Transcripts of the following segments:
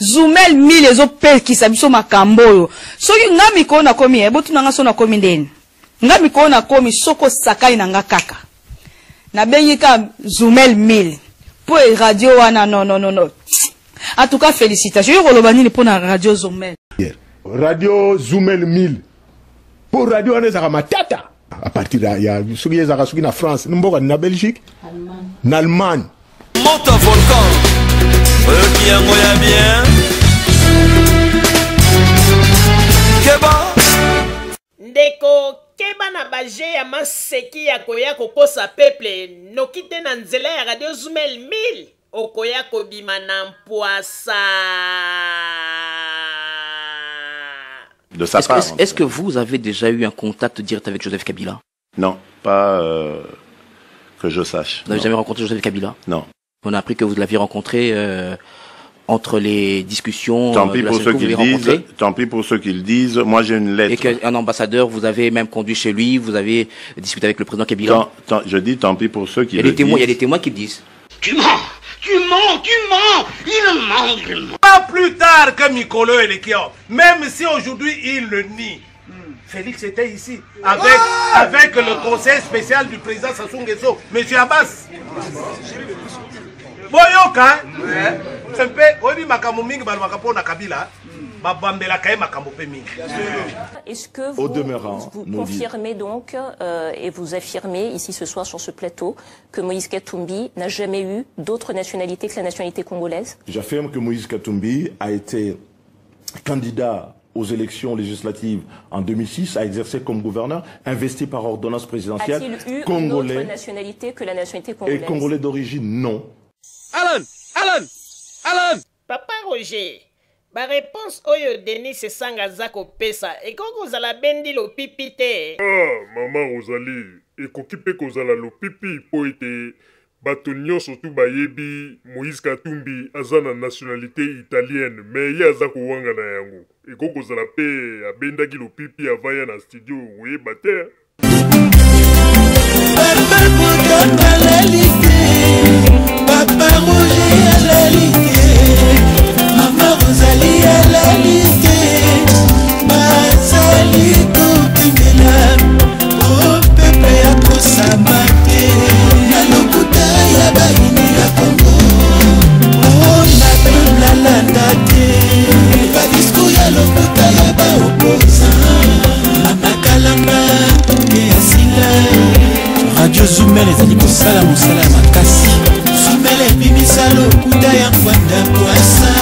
Zumel 1000 ezopekisa biso makambo oyo. Soki nga mikolo nakomi, eh, botuna nga so nakomi ndeni. Nga mikolo nakomi soki osakani na nga kaka. Nabengi ka Zumel 1000. Po e radio wana non non non non. En tout cas félicitations. Yo koloba nini pona radio Zumel? Radio Zumel 1000. Po radio wana ezaka matata. À partir ya, ya soki ezaka soki na France, mboka na Belgique, na Allemagne. Moto volcan oyoki yango ya bien keba Ndeko keba na ba jeux ya maseki ya koya kokosa peuple noki te na nzela ya radio zumel 1000 okoya kobima na mpuasa. De sa Est-ce part, est-ce, en est-ce tout que cas. vous avez déjà eu un contact direct avec Joseph Kabila? Non, pas euh, que je sache. Vous n'avez Non. jamais rencontré Joseph Kabila? Non. On a appris que vous l'aviez rencontré euh, entre les discussions Tant euh, pis de la pour ceux CENCO, qui vous le l'avez disent. rencontré. Tant pis pour ceux qui le disent. Moi, j'ai une Et lettre. qu'un ambassadeur vous avez même conduit chez lui, vous avez discuté avec le président Kabila. Tant, tant, je dis tant pis pour ceux Il qui y a le des témoins, il y a disent. des témoins qui le disent. Tu mens Tu mens Tu mens Il ment, il ment. Pas plus tard que Mikolo Elekio, même si aujourd'hui il le nie. Félix était ici avec, avec le conseil spécial du président Sassou Nguesso, M. Abbas. Boyoka, mpe oyebi makambo mingi balobaka mpo na Kabila, babambelaka ye makambo mpe mingi. Est-ce que Au vous, demeurant, vous nous dit- confirmez donc euh, et vous affirmez ici ce soir sur ce plateau que Moïse Katumbi n'a jamais eu d'autre nationalité que la nationalité congolaise? J'affirme que Moïse Katumbi a été candidat aux élections législatives en 2006, a exercé comme gouverneur, investi par ordonnance présidentielle, A-t-il eu une autre congolais nationalité que la nationalité et congolaise? congolais d'origine, non. Alan Alan Alan Papa Roger, ba réponse oyo Denis Sesanga aza kopesa ekoki kozala bendi lopipi te. Ah, mama Rosalie, ekoki mpe kozala lopipi mpo ete bato nyonso tu bayebi Moïse Katumbi aza na nationalité italienne, mais ye aza kowanga na yango. Ekoki kozala mpe abendaki lopipi avant ya na studio, oyeba te. Papa Bokamba alali te, Papa Roger alali te, Mama Rosalie alali te, bazali kokengela o peuple ya kosamba te na lokuta ya bayini ya Kongo, o na peuple alanda te badiscours ya lokuta ya baopposant. Mama Kalanga e asila. Radio Zumel ezali kosala mosala ya makasi. Zumel ebimisa lokuta ya Ngbanda Kwasa.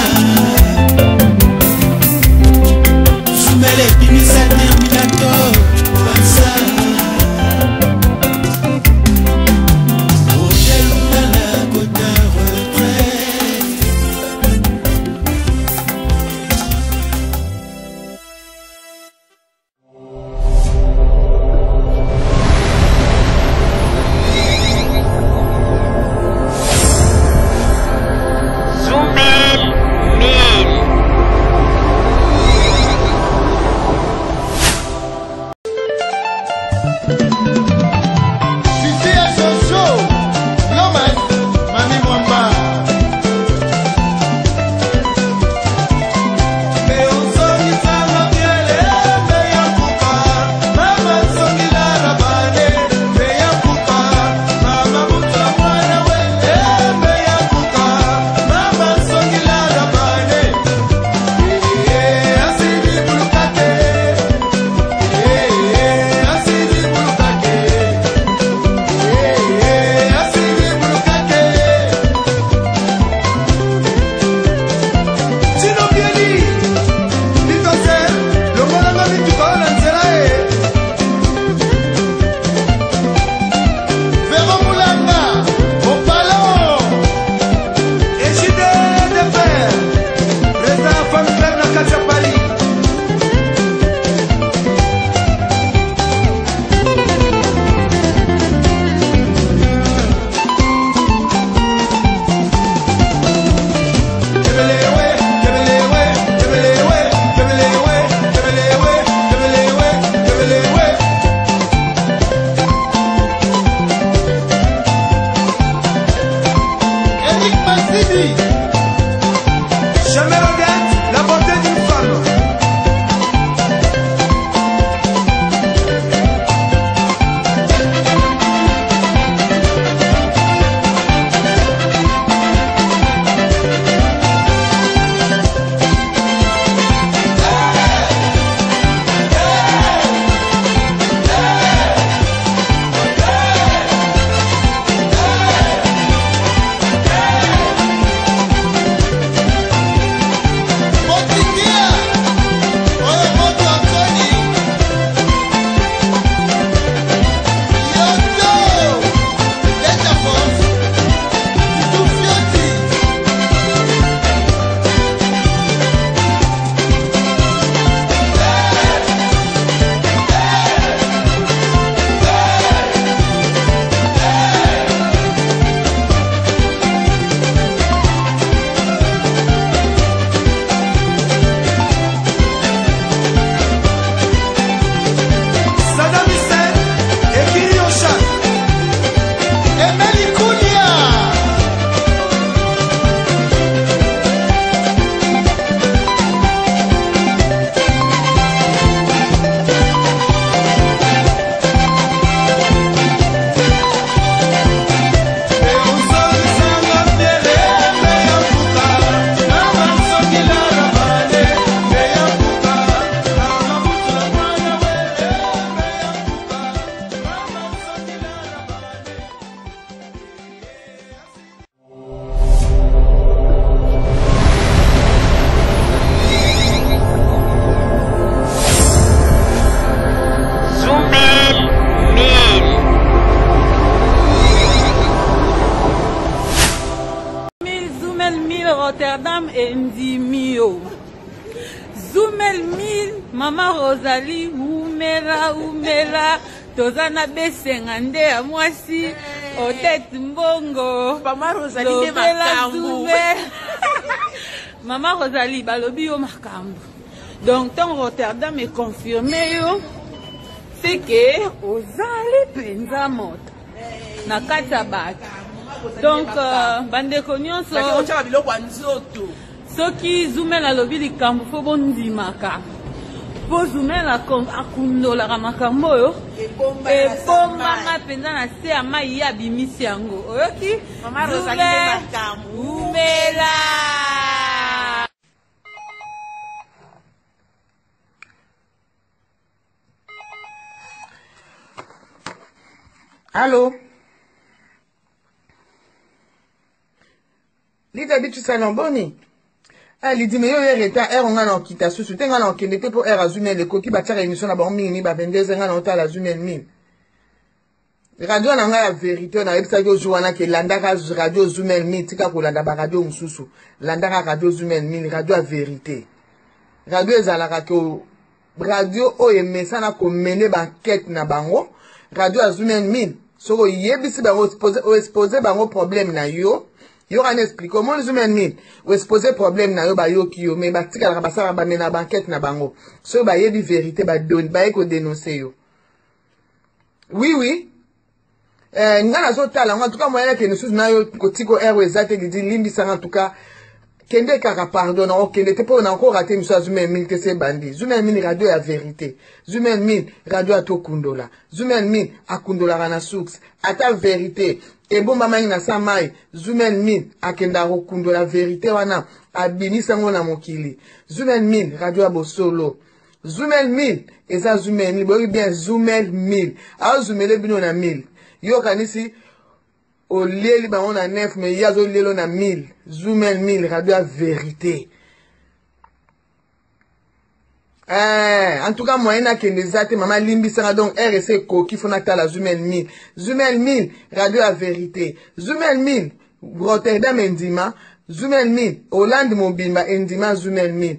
Zumel ebimisa Terminator Kwasa. Roger Lungala kota retraite. Namoni yo. Zumel 1000, Mama Rosalie, umela, umela. Toza na besenga nde ya mwasi. Odette Mbongo. Mama Rosalie nde Lobela makambo. Zumel. Mama Rosalie, balobi yo makambo. Donc, ntango Rotterdam econfirme yo, c'est que ozali mpenza moto na kati ya bato. Donc, bandeko nyonso otyaka biloko ya nzoto. Soki Zumel alobi likambo fo bondimaka, mpo Zumel akundolaka makambo oyo ebombama mpenza na se ya mai, ye abimisi yango. Oyoki? Mama Rosalie nde makambo. Umela. Allô? Lida bitu salon boni? Ah, Lidi me yo ye retard heure nga na okita susu te nga na okende te po heure azumel ekoki batiaka émission na bango mingi mingi ba 22 nga na otala azumel 1000. Radio na ngai ya verité nayebisaki yo jour wana ke landaka radio Zumel 1000 tika kolanda ba radio mosusu landaka radio Zumel 1000 radio ya verité. Radio ezalaka ke radio oyo emesana komene ba enquête na bango radio ya Zumel 1000 soki oyebisi bango oexpose bango problème na yo yoka na explique omoni Zumel 1000 oexpose problème na yo bayoki yo mais batikalaka basalaka bamena ba enquête na bango soki bayebi verité baye kodenonce yo. Oui oui. Nga nazotala yango en tout cas moyen nakende susu na yo kotiko heure eza te Lidi limbisanga en tout cas kende kaka pardon na okende te mpo na ko rater miso ya Zumel 1000 te se bandi Zumel 1000 radio ya verité Zumel 1000 radio ya tokundola Zumel 1000 akundolaka na source ata verité ebombamaki na sa mai Zumel 1000 akendaka kokundola verité wana abimisa yango na mokili Zumel 1000 radio ya bosolo Zumel 1000 eza Zumel 1000 boyoki bien Zumel 1000 azumele bino na 1000 yo kanisi olieli bango na 9 mais ye azolielo na 1000 Zumel 1000 radio ya verité. En tout cas moyen nakende eza te mama limbisanga donc RSC ekoki fo natala Zumel 1000 Zumel 1000 radio ya verité Zumel 1000 Rotterdam endima Zumel 1000 Hollande mobimba endima Zumel 1000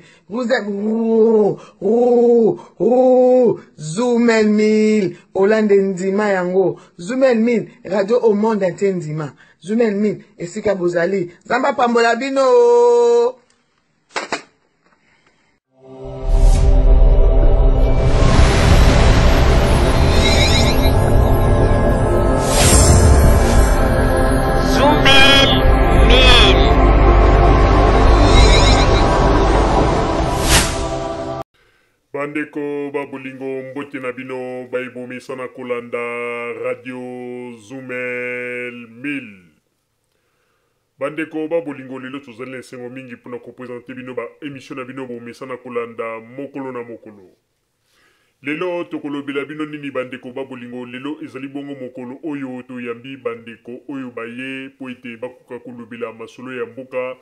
Zumel 1000 Hollande endima yango Zumel 1000 radio au monde entier endima Zumel 1000 esika bozali Nzambe apambola bino. Zumel 1000. Bandeko ba bolingo mbote na bino baibomisa kolanda radio Zumel 1000. Bandeko ba bolingo lelo tozali na esengo mingi mpona kopresente bino ba émission na bino bomesana kolanda mokolo na mokolo. Lelo tokolobela bino nini bandeko ba bolingo lelo ezali bongo mokolo oyo toyambi bandeko oyo baye po ete bakoka kolobela masolo ya mboka.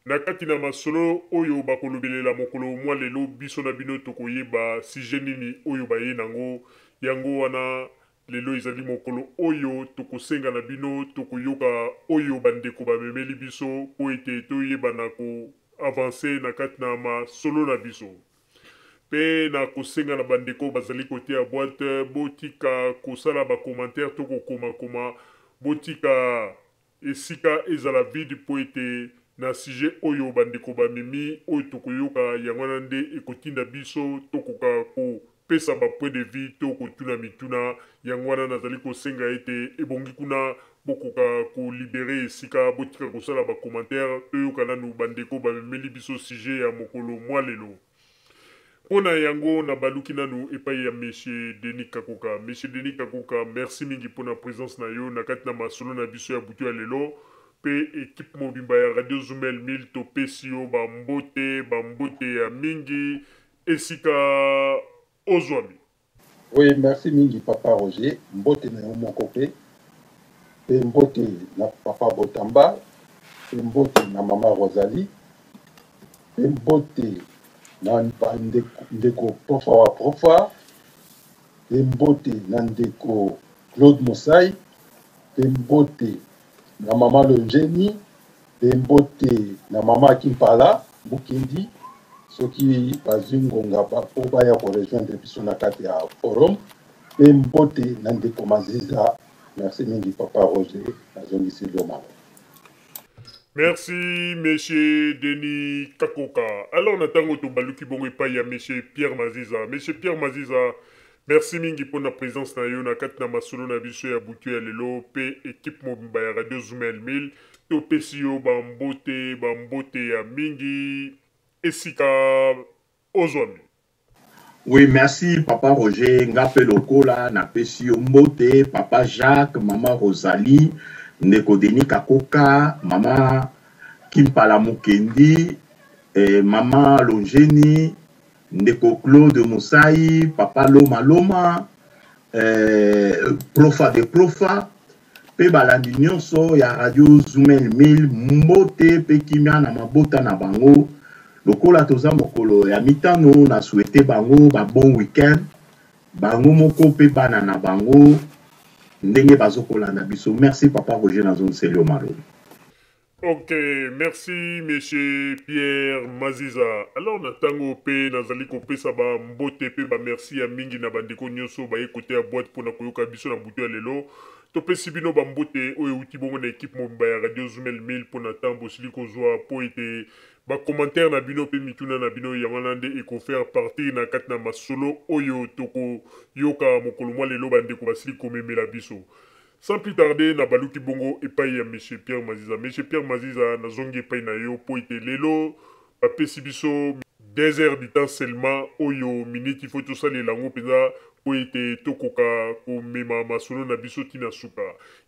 Na kati na masolo oyo bakolobelela mokolo mwa lelo biso na bino tokoyeba sujet nini oyo baye nango yango wana lelo ezali mokolo oyo tokosenga na bino tokoyoka oyo bandeko bamemeli biso po ete toyeba na koavancer na kati na masolo na biso. Pe na kosenga na bandeko bazali kote ya boîte botika kosala ba commentaire to kokomakoma botika esika ezala vide po ete na sujet oyo bandeko bamemi oyo tokoyoka yango wana nde ekotinda biso tokoka kopesa ba point de vue to kotuna mituna yango wana nazali kosenga ete ebongi kuna bokoka kolibere esika botika kosala ba commentaire toyoka nanu bandeko bamemeli biso sujet ya mokolo mwa lelo. Mpona yango na baluki nanu epai ya Monsieur Denis Kakoka. Monsieur Denis Kakoka, merci mingi mpona présence na yo na kati na masolo na biso ya butu ya lelo pe équipe mobimba ya Radio Zumel 1000 topesi yo ba mbote ya mingi esika ozwami. Oui, merci mingi papa Roger, mbote na yo moko pe, pe mbote na papa Botamba, pe mbote na mama Rosalie, pe mbote na ndeko Profa wa Profa, pe mbote na ndeko Claude Mosai, pe mbote na mama Lonjeni, pe mbote na mama Kimpala. Mukendi soki bazwi ngonga mpo baya ko rejoindre biso na kati ya forum mpe mbote na ndeko Maziza. Merci mingi papa Roger, nazongiseli yo maloba. Merci monsieur Denis Kakoka. Alors na tango tobaluki bongo epai ya monsieur Pierre Maziza. Monsieur Pierre Maziza, merci mingi mpo na présence na yo na kati na masolo na biso ya butu ya lelo mpe équipe mobimba ya Radio Zumel 1000 topesi yo bambote bambote ya mingi esika ozwami. Oui, merci papa Roger, nga pe lokola napesi yo mbote papa Jacques, mama Rosalie, ndeko Denis Kakoka, mama Kimpala Mukendi, eh, mama Longeni, ndeko Claude Musai, papa Loma Loma, eh, Profa de Profa, pe balandi nyonso ya radio Zumel 1000 mbote pe kimia na mabota na bango. Lokola toza mokolo ya mitano, na souhaite bango ba bon week-end, bango moko pe bana na bango ndenge bazokolanda biso. Merci papa Roger, nazongiseli yo maloba. Ok, merci monsieur Pierre Maziza. Alors na tango pe nazali kopesa ba mbote pe ba merci ya mingi na bandeko nyonso baye kote ya boîte pona koyoka biso na butu ya lelo. Topesi bino ba mbote oyo euti bongo na equipe mobimba ya Radio Zumel 1000 pona temps bosili kozwa po ete ba commentaires na bino pe mituna na bino yango wana nde eko faire partir na kati na masolo oyo tokoyoka mokolo mwa lelo bandeko basili komemela biso. Sans plus tarder, nabaluki bongo epai ya Monsieur Pierre Maziza. Monsieur Pierre Maziza, nazongi epai na yo mpo ete lelo bapesi biso 2 heures du temps seulement oyo minute il faut tosalela yango mpenza mpo ete tokoka komema masolo na biso ti na suka.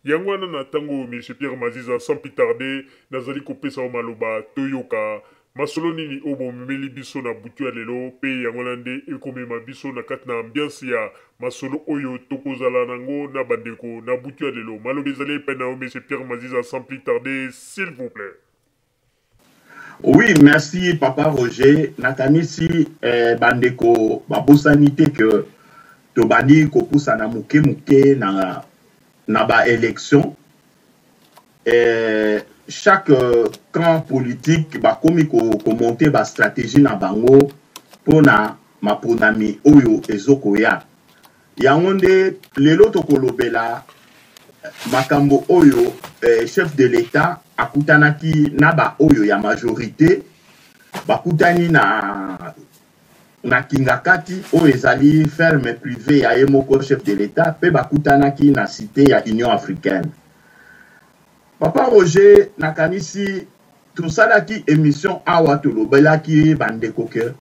Yango wana na ntango oyo Monsieur Pierre Maziza, sans plus tarder, nazali kopesa yo maloba toyoka Masolo nini oyo bomemeli biso na butu ya lelo, mpe yango wana nde ekomema biso na kati na ambiance ya masolo oyo tokozala nango na bandeko na butu ya lelo. Maloba ezali epai na yo, Monsieur Pierre Maziza, sans plus tarder, s'il vous plait. Oui, merci papa Roger. Nakanisi eh, bandeko babosani te que tobandi kopusana moke moke na, na ba election eh, chaque euh, camp politique bakomi komonte ko ba stratégie na bango mpona maponami oyo ezokoya. Yango nde lelo tokolobela eh, makambo oyo eh, chef de l'État akutanaki na ba oyo ya majorité bakutani na na Kingakati oyo ezali ferme privee ya ye moko chef de l'Etat mpe bakutanaki na cite ya Union africaine. Papa Roger, nakanisi tosalaki emission awa tolobelaki bandeko ke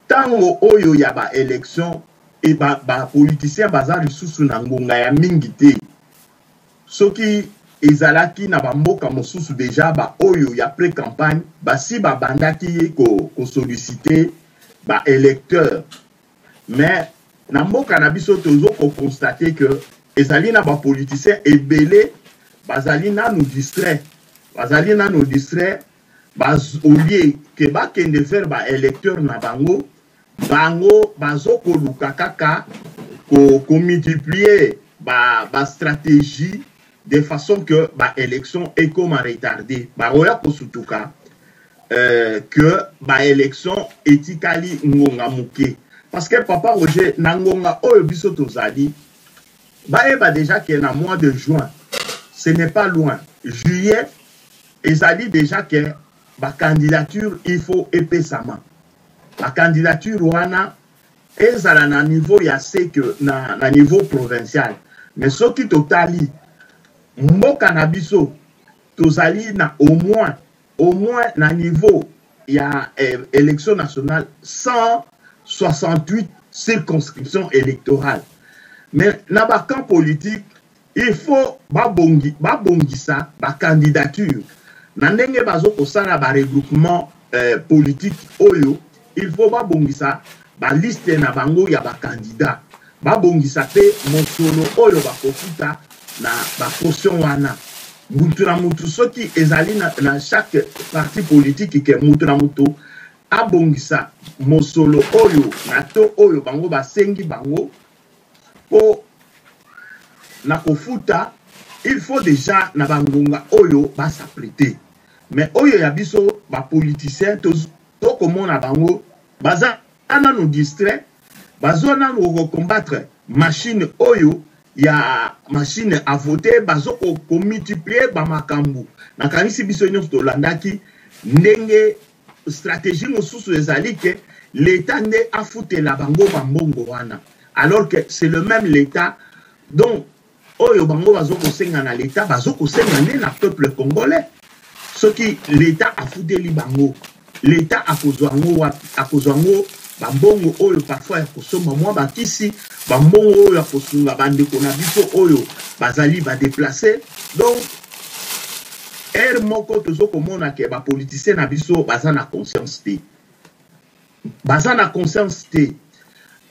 ntango oyo ya ba election e ba, ba politiciens baza lisusu na ngonga ya mingi te. Soki ezalaki na ba mboka mosusu dejà ba oyo ya pre campagne basi ba bandaki ko ko solliciter ba electeurs mais na mboka na biso tozo ko constater que ezali na ba politiciens ebele bazali nanu distrait bazali nanu distrait ba au lieu que bakende vers ba electeurs na bango Bango bazo koluka kaka ko ko multiplier ba ba strategie de façon que ba elections ekoma retarder. Bakoya kosutuka euh, que ba elections etikali ngonga moke. Parce que papa Roger, na ngonga oyo biso tozali, bayeba déjà que na mois de juin, ce n'est pas loin. Juillet, ezali déjà que ba candidature il faut epesama. Ba candidature wana ezala na niveau ya se que na, na niveau provincial. Mais soki totali mboka na biso tozali na au moins au moins na niveau ya eh, élection nationale 168 circonscriptions électorales. Mais na ba camp politique il faut babongi babongisa ba candidature na ndenge bazo kosala ba regroupement euh, politique oyo il faut babongisa ba liste na bango ya ba candidat babongisa pe mosolo oyo bakofuta na ba caution wana mutu na mutu soki ezali na, na chaque parti politique ke mutu na mutu abongisa mosolo oyo na to oyo bango basengi bango Po na kofuta il faut dejà na ba ngonga oyo ba s'appreter mais oyo ya biso ba politiciens tozo. Tokomona bango baza nanu distrait, bazo nanu ko combattre machine oyo ya machine à voter, bazo ko, ko multiplier ba makambu. Nakanisi biso nyonso tolandaki ndenge stratégie mosusu ezali ke l'État nde afutela bango ba mbongo wana, alors que c'est le même l'État donc oyo bango bazo kosenga na l'État, bazo kosenga nde na peuple congolais. Soki l'État afuteli bango, l'État akozwa yango wapi? Akozwa yango bambongo oyo parfois ya kosomba mwa bakisi, bambongo oyo ya kosunga bandeko na biso oyo bazali badeplace. Donc heure moko tozo komona ke bapoliticien na biso baza na conscience te, baza na conscience te.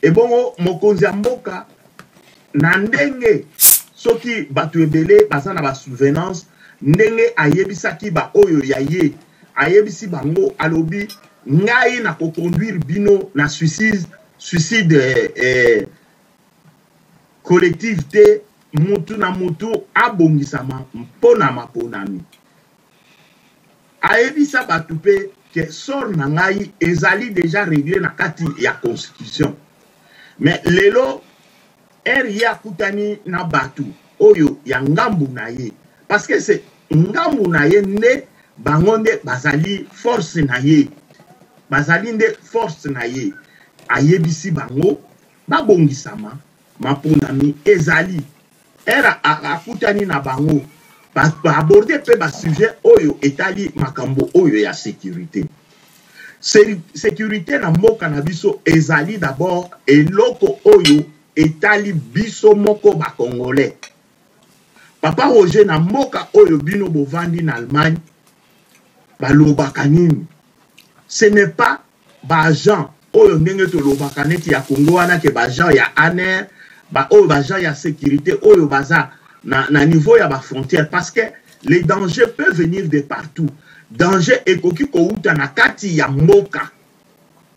Ebongo mokonzi ya mboka na ndenge soki bato ebele baza na basouvenance ndenge ayebisaki baoyo ya ye, ayebisi bango, alobi ngai na koconduire bino na suicide, suicide collective te, mutu na mutu abongisama mpo na maponami. Ayebisa bato mpe ke sort na ngai ezali deja regle na kati ya constitution. Mais lelo heure ye akutani na bato oyo ya ngambu na ye, parce que c'est ngambu na ye nde bango nde bazali force na ye, bazali nde force na ye. Ayebisi bango babongisama, maponami ezali. Heure akutani na bango, ba aborde pe ba sujet oyo etali makambo oyo ya securite. Securite na mboka na biso ezali d'abord eloko oyo etali biso moko ba congolais. Papa Roger, na mboka oyo bino bovandi na Allemagne, balobaka nini? Ce n'est pas ba agent oyo ndenge tolobaka neti ya Congo wana ke ba agent ya ANR, ba oyo ba agent ya sécurité oyo baza na, na niveau ya ba frontières, parce que les dangers peuvent venir de partout. Danger ekoki kouta na kati ya mboka.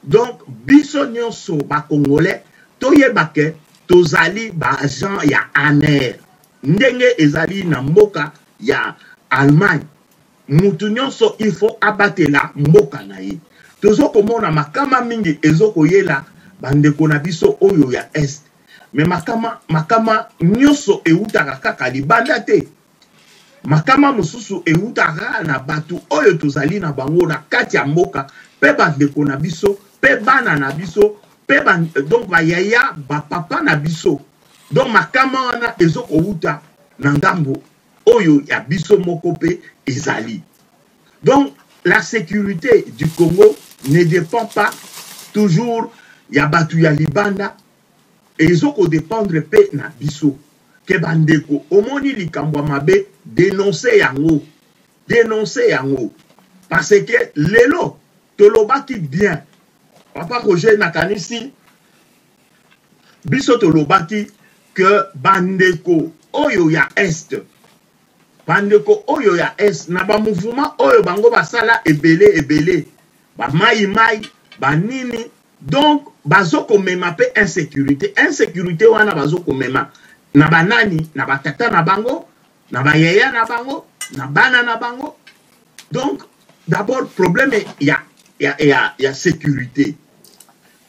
Donc biso nyonso ba congolais toyeba ke tozali ba agent ya ANR ndenge ezali na mboka ya Allemagne. Mutu nyonso il faut abatela mboka na ye. Tozo komona makama mingi ezo koyela ba ndeko na biso oyo ya Est. Mais makama, makama nyonso ewutaka kaka libanda te. Makama mosusu ewutaka kaka na batu oyo tozali na bango na kati ya mboka, pe ba ndeko na biso, pe bana na biso, pe ba, donc ba yaya, ba papa na biso. Donc makama wana ezo kowuta na ngambo oyo ya biso moko pe ezali. Donc la sécurité du Congo ne dépend pas toujours ya batu ya libanda, ezo ko dépendre pe na biso. Ke ba ndeko omoni likambo ya mabe, dénoncer yango, dénoncer yango, parce que lelo tolobaki bien papa Roger, nakanisi biso tolobaki que bandeko oyo ya Est, bandeko oyo ya Est na ba mouvement oyo bango basala ebele ebele, ba mai mai ba nini, donc bazo komema pe insécurité. Insécurité wana bazo komema na banani? Na ba tata na bango, na ba yaya na bango, na bana na bango. Donc d'abord problème ya, ya, ya, ya sécurité.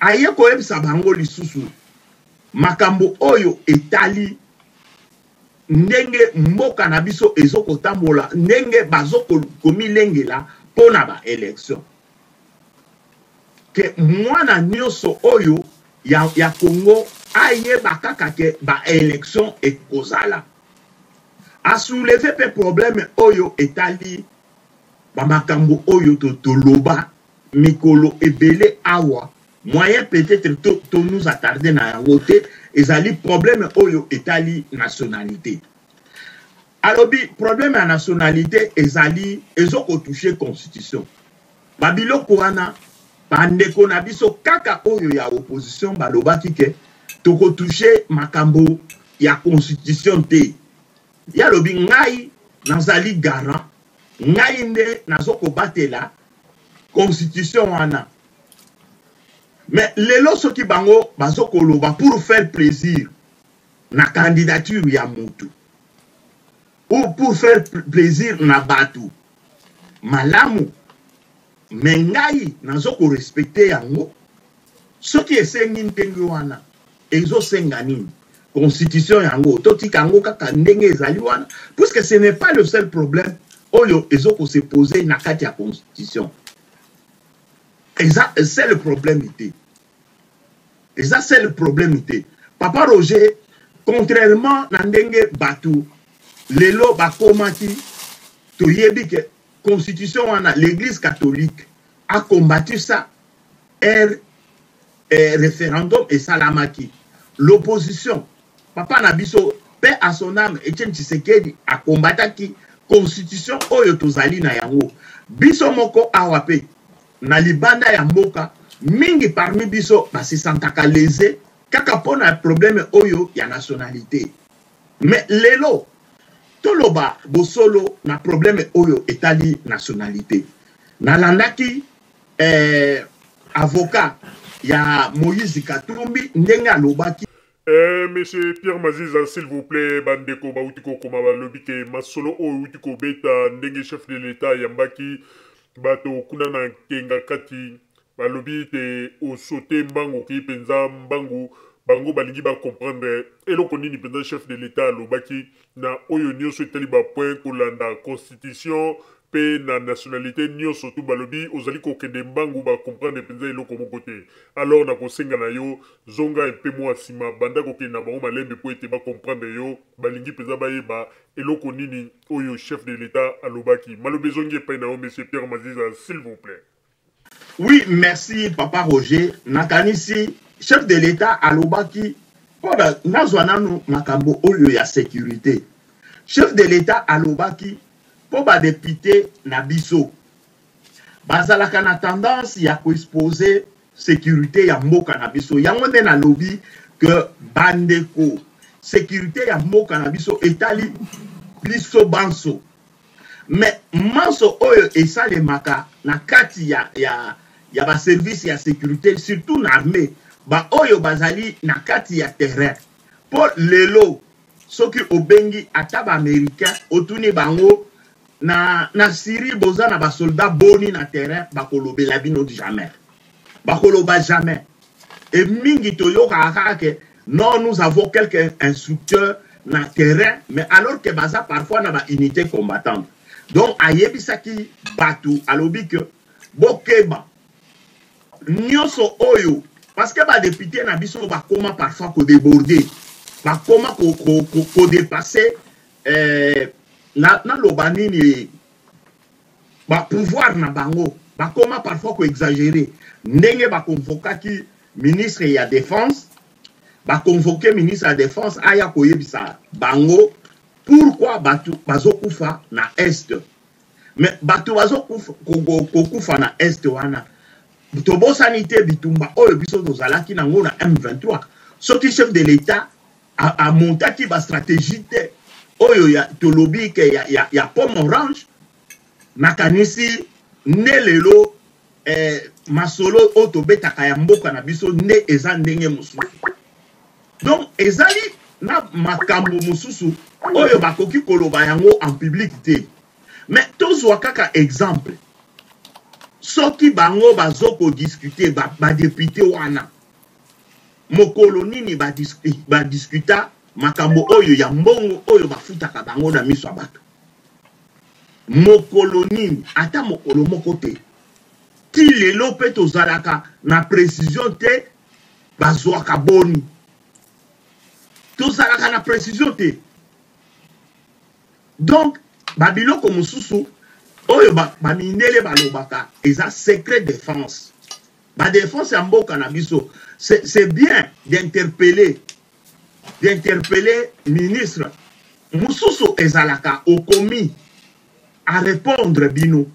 Aye koyebisa bango lisusu makambo oyo etali ndenge mboka na biso ezo kotambola, ndenge bazo komilengela mpo na ba election, ke mwana nyonso oyo ya, ya Congo ayeba kaka ke ba election ekozala. A soulever pe problème oyo etali ba makambo oyo toloba mikolo ebele awa, moyen peut-être to, to nous attarder na yango te, ezali problème oyo etali nationalité. Alobi problème ya nationalité ezali ezo ko toucher constitution. Ba biloko wana ba ndeko na biso kaka oyo ya opposition balobaki ke toko toucher makambo ya constitution te. Ye alobi ngai nazali garant, ngai nde nazo kobatela constitution wana. Mais lelo soki bango bazo koloba pour faire plaisir na candidature ya mutu ou pour faire plaisir na batu malamu, Mais ngai nazo ko respecter yango. Soki esengi ndenge wana, ezo senga nini? Constitution yango totika yango kaka ndenge ezali wana, puisque ce n'est pas le seul problème oyo ezo ko se poser na kati ya constitution. Eza seul problème te. Eza seul problème te. Papa Roger, contrairement na ndenge batu lelo bakomaki, toyebi ke constitution wana l'église catholique a combattu ça er eh, referendum esalamaki l'opposition papa na biso paix à son âme Etienne Tshisekedi akombataki constitution oyo tozali na yango biso moko awa pe na libanda ya mboka mingi parmi biso ba se sentaka lese kaka mpo na problème oyo ya nationalité mais lelo toloba bosolo na problème oyo etali nationalité nalandaki eh, avocat ya Moïse Katumbi ndenge alobaki. Eh, monsieur Pierre Maziza, s'il vous plaît, bandeko bauti kokoma balobi ke masolo oyo euti kobeta ndenge chef de l'État ayambaki bato kuna na Nkenga kati balobi ete osote mbangu okei mpenza mbangu bango balingi ba comprendre eloko nini mpenza chef de l'État alobaki na oyo nyonso etali ba point kolanda constitution pe na nationalite nionso tout balobi ozali kokende mbangu ba comprendre penza eloko moko te alors nakosenga na yo zonga un peu mua sima banda kokende na bango malembe po ete ba comprendre yo balingi penza bayeba eloko nini oyo chef de l'etat alobaki maloba ezongi epai na yo monsieur Pierre Maziza s'il vous plait. Oui merci papa Roger nakanisi chef de l'etat alobaki pona nazwa nanu makambo oyo ya securite chef de l'etat alobaki mpo ba depute na biso bazalaka na tendance ya ko exposer securite ya mboka na biso yango nde nalobi que bandeko securite ya mboka na biso etali biso banso mais manso oyo esalemaka na kati ya, ya, ya ba service ya securite surtout na armée ba oyo bazali na kati ya terrain mpo lelo soki obengi ata ba americain otuni bango na, na Syrie boza na ba soldat boni na terrain bakolobela bino jamais bakoloba jamais et mingi toyokaka kaka ke non nous avons quelques instructeurs na terrain mais alors que baza parfois na ba unité combattante donc ayebisaki bato alobi ke bokeba Nioso oyo parce que ba deputes na biso bakoma parfois ko deborder, bakoma ko ko ko, ko depasser eh, na naloba nini ba pouvoir na bango bakoma parfois ko exagerer ndenge ba convokaki ministre ya défense ba convoquer ministre ya défense aya koyebisa bango pourquoi bato bazokufa na est Mais bato bazo kokufa na est wana tobosani te bitumba oyo biso tozalaki nango na M23 soki chef de l'etat amontaki ba stratégie te oyo ya tolobi ke ya, ya, ya pomme orange nakanisi nde lelo eh, masolo oyo tobetaka ya mboka na biso nde eza ndenge mosusu donc ezali na makambo mosusu oyo bakoki koloba yango en public te mais tozwa kaka exemple soki bango bazo kodiscute badepute ba wana mokolo nini badiscuta ba makambo oyo ya mbongo oyo bafutaka bango na miso ya bato mokolo nini ata mokolo moko te ti lelo mpe tozalaka na precision te bazwaka boni tozalaka na precision te donc babiloko mosusu oyo bamindele ba balobaka eza secret défense badéfense ya mboka na biso c'est bien d'interpeller d'interpeller ministre mosusu ezalaka okomi a répondre bino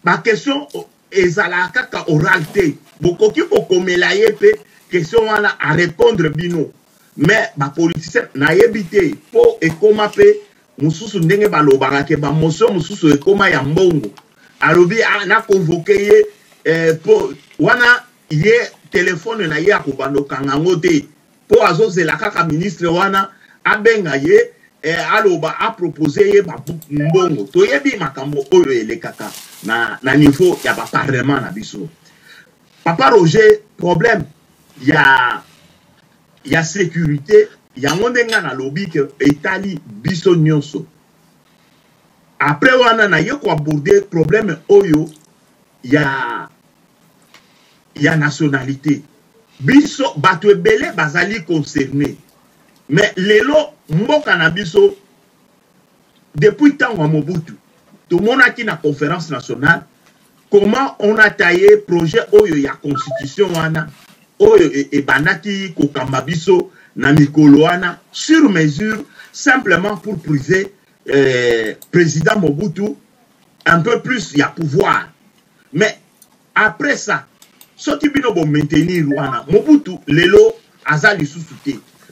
baquestion ezalaka kaka oral te bokoki kokomela ye mpe question wana a répondre bino mais bapoliticien nayebi te mpo ekoma mpe mosusu ndenge balobaka ke bamotion mosusu ekoma ya mbongo alobi ah, na convoke ye eh, mpo wana ye telefone na ye akobanda okanga yango te mpo azozela kaka ministre wana abenga ye eh, aloba apropose ye mbongo toyebi makambo oyo elekaka na, na niveau ya ba parlement na biso. Papa Roger, problème ya ya sécurité yango nde nga nalobi ke etali biso nyonso. Après wana naye ko aborder problème oyo ya ya nationalité. Biso bato ebele bazali concerné, mais lelo mboka na biso depuis ntango ya Mobutu tomonaki na conférence nationale comment on a taillé projet oyo ya constitution wana oyo ebandaki kokamba biso na mikolo wana sur mesure, simplement pour priver président Mobutu un peu plus ya pouvoir. Mais après ça, soki bino bo maintenir wana, Mobutu lelo aza lisusu te,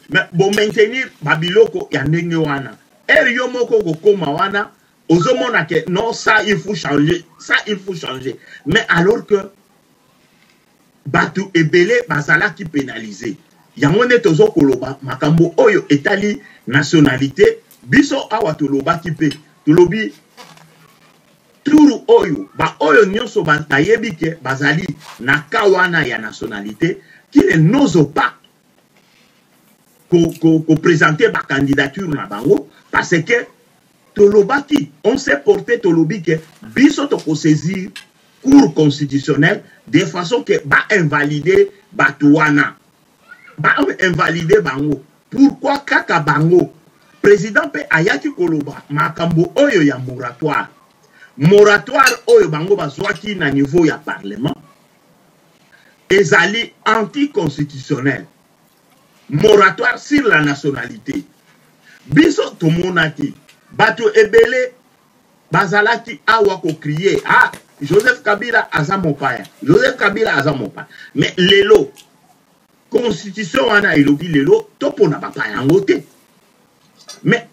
mais bo maintenir babiloko ya ndenge wana, ere yo moko kokoma wana ozomona ke non, ça il faut changer, ça il faut changer, mais alors que bato ebele bazalaki pénalisé. Yango nde tozokoloba makambo oyo etali nationalité. Biso awa tolobaki mpe tolobi turu oyo baoyo nyonso bayebi ke bazali na ka wana ya nationalité qui ne n'ose pas koprésenter ko, ko bacandidature na bango, parce que tolobaki, on s'est porté, tolobi ke biso tokosaisir Cour constitutionnelle de façon que ba invalider bato wana, ba invalider bango. Pourquoi kaka bango? Président mpe ayaki koloba makambo oyo ya moratoire, moratoire oyo bango bazwaki na niveau ya parlement ezali anticonstitutionnel, moratoire sur la nationalité. Biso tomonaki bato ebele bazalaki awa ko crier: "Ah, Joseph Kabila aza mopaya, Joseph Kabila aza mopaya." Mais lelo constitution wana elobi lelo topona bapaya yango te. Mais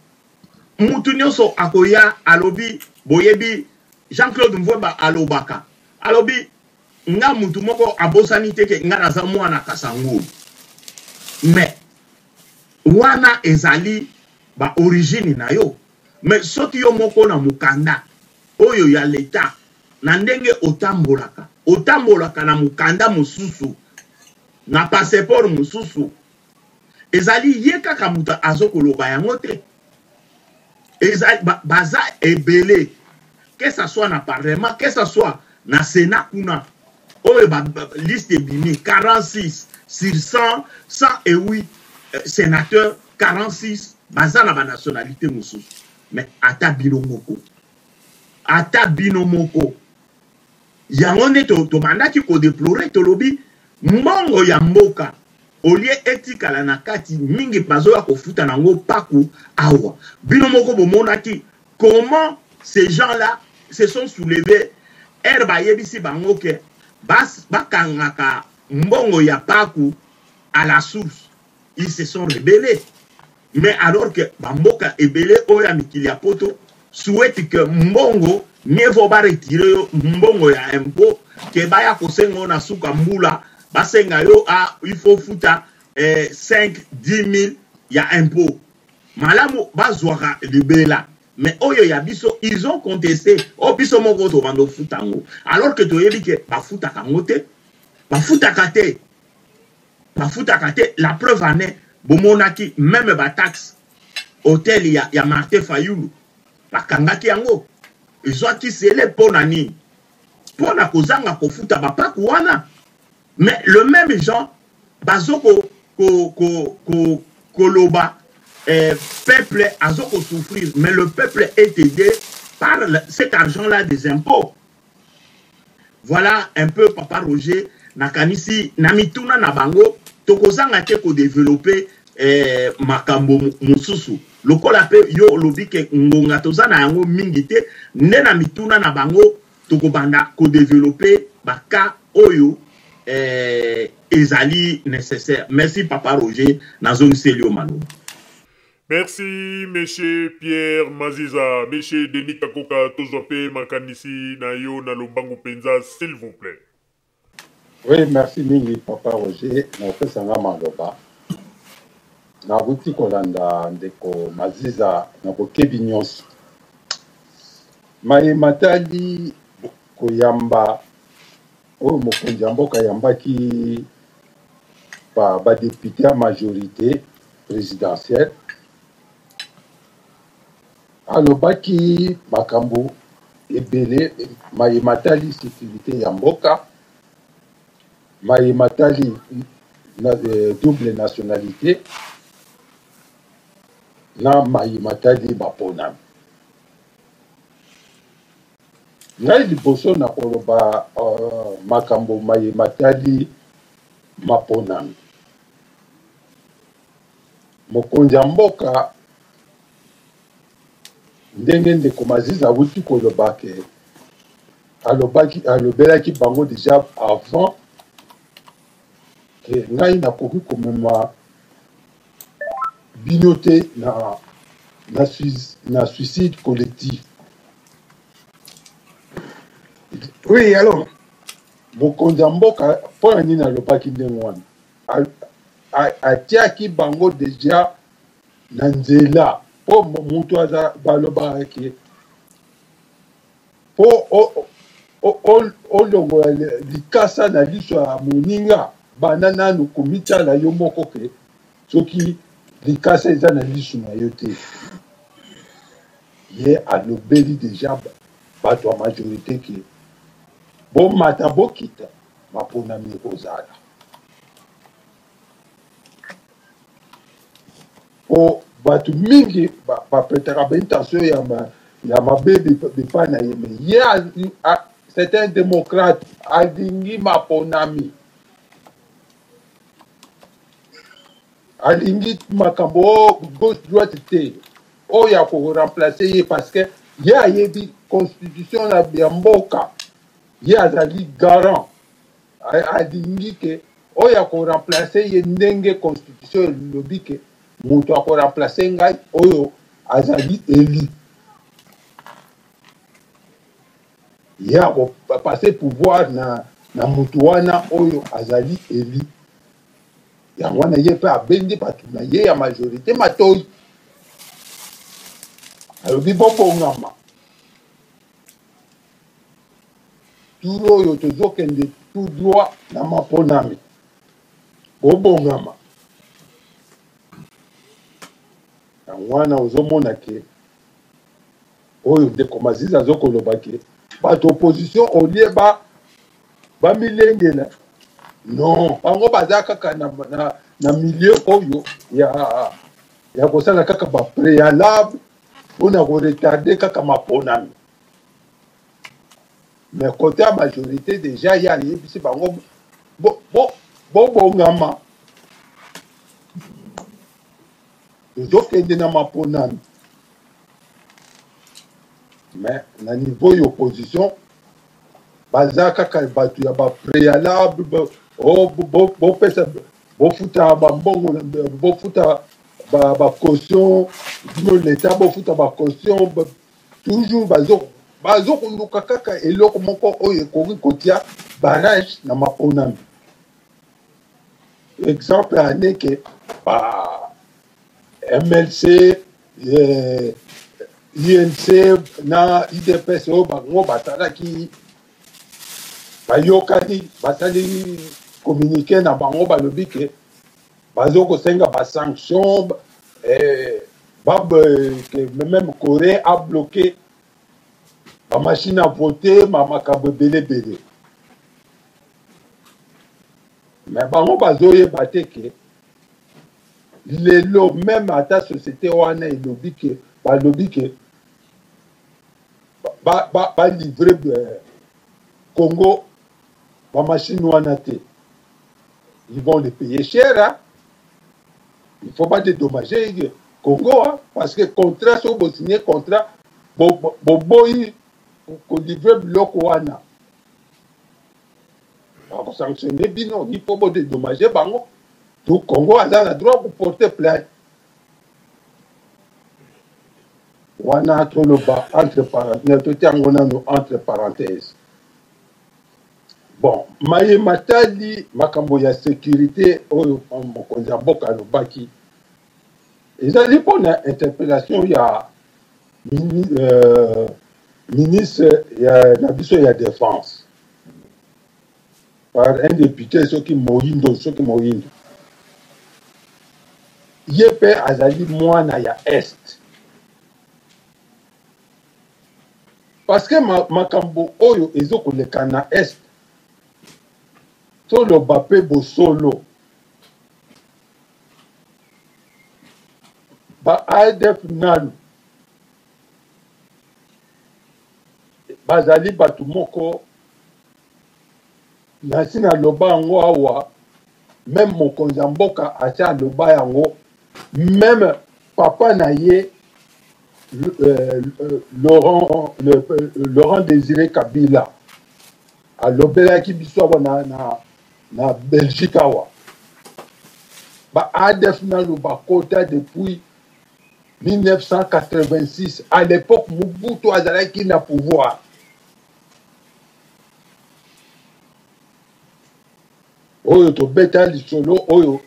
mutu nyonso akoya alobi, boyebi Jean-Claude Mvweba alobaka, alobi nga mutu moko abosani te ke nga naza mwana Kasangulu, mais wana ezali ba origine na yo. Mais soki yo moko na mokanda oyo ya leta, na ndenge otambolaka, otambolaka na mokanda mosusu, na passeport mosusu, ezali ye kaka moto azokoloba yango te, ezali baza ebele, que ça soit na parlement, que ça soit na sénat kuna oyo ba, ba, liste ebimi 46 sur 100, 108 sénateurs, 46 baza na banationalité mosusu. Mais ata bino moko, ata bino moko, yango nde tobandaki to kodéplorer. Tolobi mbongo ya mboka olie etikala na kati mingi, bazoya kofuta nango paku awa. Bino moko bomonaki comment ces gens-là se sont soulevés ere bayebisi bango ke bakangaka mbongo ya paku à la source. Ils se sont rebellés, mais alors que bamboka ebele oyo ya mikili ya poto souhaite que mbongo, mieux vaut baretirer yo mbongo ya impôt ke baya kosenga yo na suka mbula, basenga yo: "Ah, il faut futa 5 10 000 ya impôt." Malamu bazwaka libela. Mais oyo ya biso, ils ont contesté oyo biso moko tobanda ofuta yango, alors que toyebi ke bafutaka yango te, bafutaka te, bafutaka te. La preuve en est, bomonaki même bataxe hotel ya Martin Fayulu, bakangaki yango, ezwaki sele. Mpo na nini? Mpo na kozanga kofuta bapaku wana. Mais le même gens bazo ko, ko, ko, koloba peuple azo kosouffrir, mais le peuple est aidé par cet argent-là des impôts. Voilà un peu, papa Roger. Nakanisi na mituna na bango tokozanga te kodévelopper makambo mosusu. Lokola mpe yo olobi ke ngonga toza na yango mingi te, nde na mituna na bango tokobanda kodévelopper baka oyo ezali nécessaire. Merci, papa Roger, nazongiseli yo maloba. Merci, monsieur Pierre Maziza. Monsieur Denis Kakoka, tozwa mpe makanisi na yo na lombangu mpenza, s'il vous plaît. Oui, merci mingi, papa Roger, na opesanga maloba. Nakuti kolanda ndeko Maziza na bokebi nyonso. Maye matali Koyamba oyo mokonzi ya mboka ayambaki ba, ba depute ya majorite presidentielle, alobaki makambo ebele maye matali securite ya mboka, maye matali na, eh, double nationalité na maye matali maponami. Ngai liboso na koloba uh, makambo maye matali maponami, mokonzi ya mboka ndenge ndeko Maziza awuti koloba ke alobaki alobelaki bango deja avant ke ngai nakoki komema bino te na, na, na suicide collectif. Oui, alors mokonzi ya mboka mpo na nini alobaki ndenge wana? Atiaki bango deja na nzela mpo moto aza balobaka ke mpo olongola likasa na liso ya moninga, banda nanu komitala yo moko ke soki likasa eza na liso na yo te. Ye alobeli deja bato ya majorité ke bomata bokita, maponami ekozala. Po bato mingi bapetaka ba intention ya, ma, ya mabe bipai na ye, mais ye c'est un démocrate, alingi maponami, alingi makambo oh, gauche droite te, oyo akoremplace ye, parce que ye ayebi constitution ya mboka, ye azali garant, alingi ke oyo ako remplacer ye ndenge constitution elobi ke moto ako remplacer ngai oyo azali élu, ye ako passer pouvoir na, na moto wana oyo azali élu. Yango wana ye mpe abendi bato na ye ya majorité matoi, alobi bobongama, tour oyo tozokende tout droit na maponami, bobongama. Yango wana ozomona ke oyo ndeko Maziza azokoloba ke bato opposition olie ba bamilengela, non, bango baza kaka na, na, na milieu oyo ya, ya kosala kaka ba préalable mpona koretarde kaka maponami. Mais côté ya majorité déjà ye ayebisi bango bobongama, tozokende na maponami. Mais na niveau ya opposition baza kaka bato ya bapréalable, bopesa, bofuta bambongo, bofuta bacaution, bino leta bofuta bacaution, toujours bazo bazokoluka kaka eloko moko oyo ekoki kotia barrage na maponami. Exemple aneke ba MLC, eh, UNC na UDPS oyo bango basalaki, bayokani, basali communiqué na bango, balobi ke bazo kosenga ba sanction, eh, ba, que même Corée a bloqué ba machine à voter, ma makambo ebele ebele. Mais bango bazoyeba te ke lelo meme ata société wana elobi ke balobi ke ba, ba, ba livre eh, Congo ba machine wana te, ils vont les payer cher, hein? Il faut pas dédommager Congo, hein? Parce que contrat soki bosigne contrat boboyi kolivre biloko wana, bakosanctionne bino, il faut bodédommage bango. Donc Congo aza na droit koporter plainte wana. Toloba entre parenthèse, totia yango nano entre parenthèse. Bon, maye matali makambo ya sécurité oyo mokonzi ya mboka alobaki ezali mpo na interpellation ya euh, Ministre ya na biso ya defense par un député soki moyindo soki moyindo ye mpe azali mwana ya est parce que makambo oyo ezokoleka na est toloba mpe bosolo ba adf nanu bazali bato moko nasi naloba yango awa meme mokonzi ya mboka asi aloba yango meme papa na ye euh, euh, Laurent, le, euh, Laurent Désiré Kabila alobelaki biso awa na, na, na Belgique awa ba ADF nanu bakota depuis 1986 à l'époque Mobutu azalaki na pouvoir oyo tobeta lisolo oyo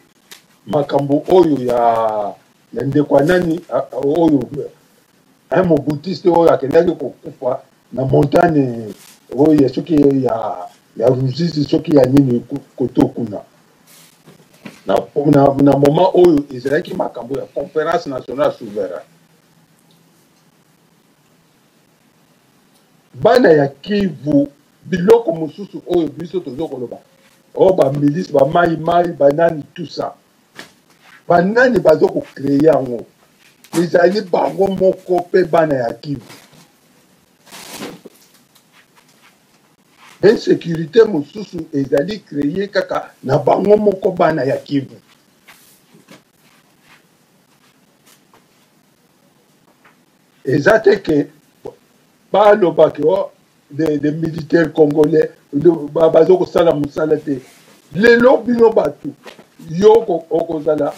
makambo oyo ya, ya ndeko ya nani oyo un mobutiste oyo akendaki kokufa na montagne oyo ya soki ya, ya ruzizi soki ya nini koto kuna na, na, na moment oyo ezalaki makambo ya conférence nationale souverain bana ya kivu biloko mosusu oyo biso tozo koloba oyo oh, bamilisi bamai mai banani tout ça banani bazo kocreye yango ezali bango moko mpe bana ya kivu insécurité mosusu ezali creye kaka na bango moko bana ya kivu eza te ke baloba ke oh, des militaires congolais bazo kosala mosala te lelo bino bato yo okozala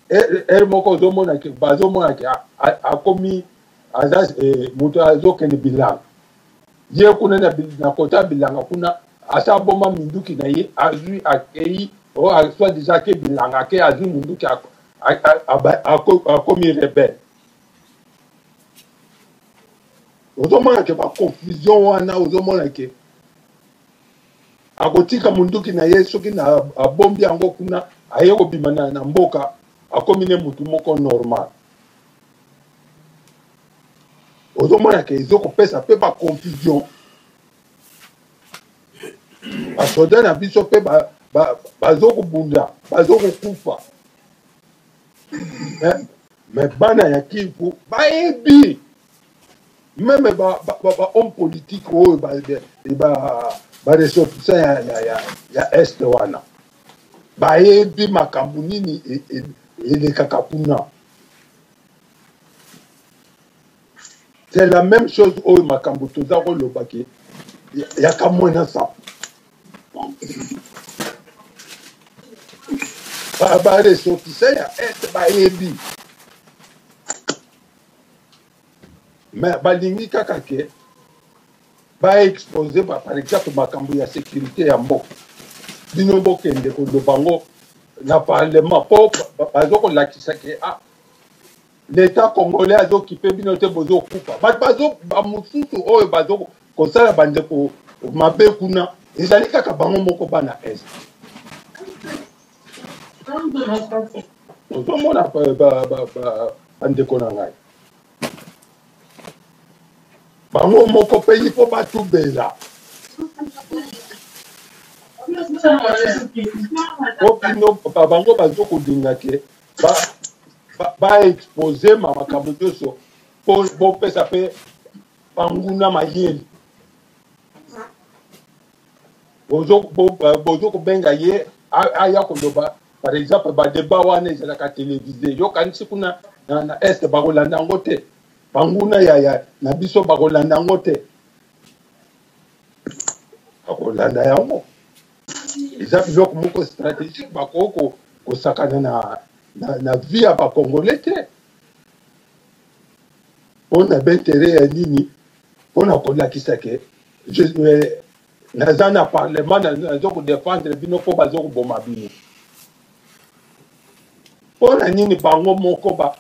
heure moko ozomona ke bazomona ke akomi aza eh, moto azokende bilanga ye kuna na kota bilanga kuna asa aboma minduki na ye azwi akei oh, soit disant ake bilanga ake azwi munduki akomi rebelle ozomona ke baconfusion wana ozomona ke akotika munduki na ye soki na abombi yango kuna aye kobima na, na mboka akomi ne mutu moko normal ozomona ke ezokopesa mpe baconfusion basoda na biso mpe bazokobunda bazokokufa me bana ya kivu bayebi meme ba, ba, ba, ba homme politique oyo ba, ba, ba ressortissant ya, ya, ya, ya est wana bayebi makambo nini elekaka e, e kuna c'est la même chose oyo makambo toza koloba ke ya kamwena sapo ba ressortissant ya est bayebi mais balingi kaka ke baexpose ba, par exemple makambo ya sécurité ya mboka bino bokende koloba yango na parlement mpo bazo kolakisa ke ah, l'état congolais azokipe bino te bozokufa bato bazo bamosusu oyo bazo kosala bandeko mabe kuna ezali kaka bango moko bana est ozomona bandeko na ngai bango moko mpe il faut batubela po bino bango bazo kolinga ke baexpose ba, ba makambo nyonso mpo bopesa mpe banguna mayele bozo kobenga ye aya koloba par exemple badeba wana ezalaka televise yo kanisi kuna na, na est bakolanda yango te banguna ya, ya na biso bakolanda yango te bakolanda yango eza biloko moko stratégique bakoki kosakana na, na, na vie ya bacongolais te mpo na baintere ya nini mpo na kolakisa ke eh, naza na parlement nazo kodefendre bino mpo bazo koboma bino mpo na nini bango moko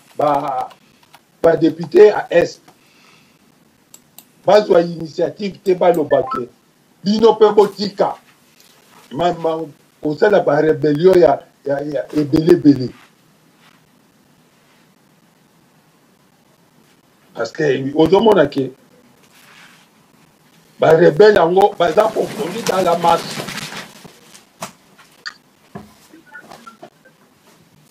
badepute ba, ba ya est Bazwa initiative te baloba ke bino mpe botika kosala ba rebellion ya, ya, ya ebele ebele parce que ozomona ke ba rebelle yango baza confondu dans la masse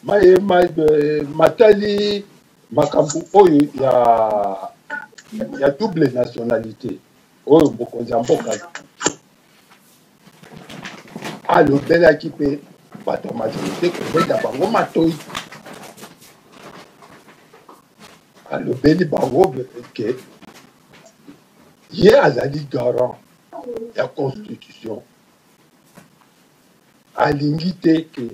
maye ma, eh, matali makambo oyo ya, ya double nationalité oyo mokonzi ya mboka alobelaki mpe bato ya majorité kobeta bango matoi alobeli bango ke ye azali garant ya constitution alingi te ke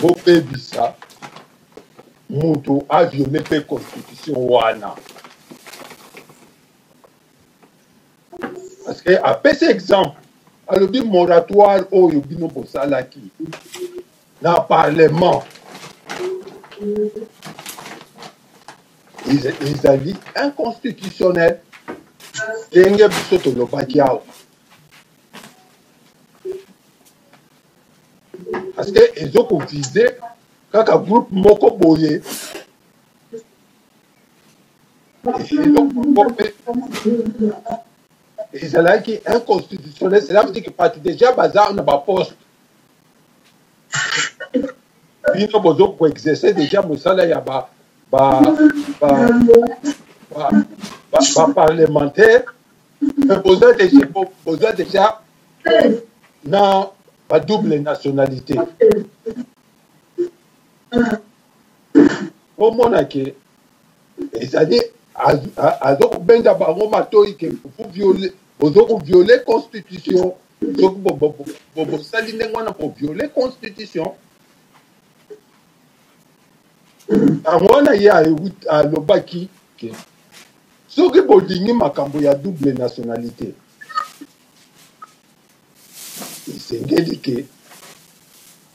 bobebisa moto aviole mpe constitution wana parce que apesi exemple alobi moratoire oyo bino bosalaki na parlement ezali inconstitutionnel ndenge biso tolobaki awa parce que ezokovise kaka groupe moko boye eloko moko mpe ezalaki inconstitutionnel cela veut dire que bato déjà baza na baposte bino bozo koexerce déjà mosala ya ba ba ba ba ba parlementaire mais boza déjà boza déjà na ba double nationalité omona ke ezali azo kobenda bango matoi ke bozo koviole constitution soki bosali ndenge wana boviole constitution yango wana ye alobaki ke soki bolingi makambo ya double nationalité esengeli ke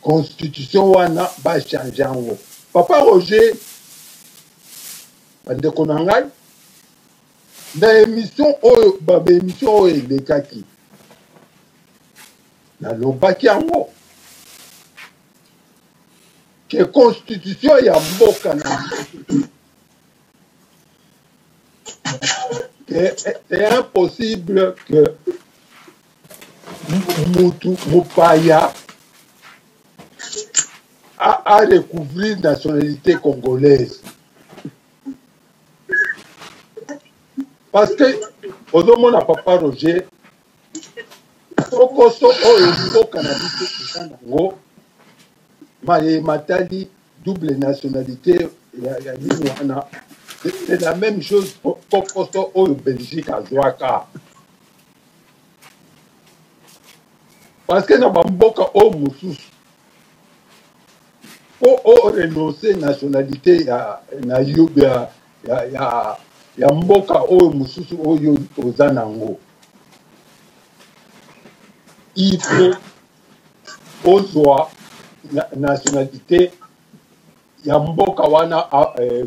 constitution wana bachange yango papa roger bandeko na ngai na emission oyo ba emission oyo elekaki nalobaki yango ke constitution ya mboka na ke c'est impossible que mutu mopaya a, a recouvrir nationalité congolaise parce que ozomona papa roger kokoso oyo mboka na biso eza nango maye matali double nationalité ya, ya nini wana c'est la même chose kokoso oyo belgique azwaka parce que na bamboka oyo mosusu mpo o renonce nationalité ya, na yo ya, ya, ya, ya mboka oyo mosusu oyo oza nango il faut ozwa na, nationalité ya mboka wana eh,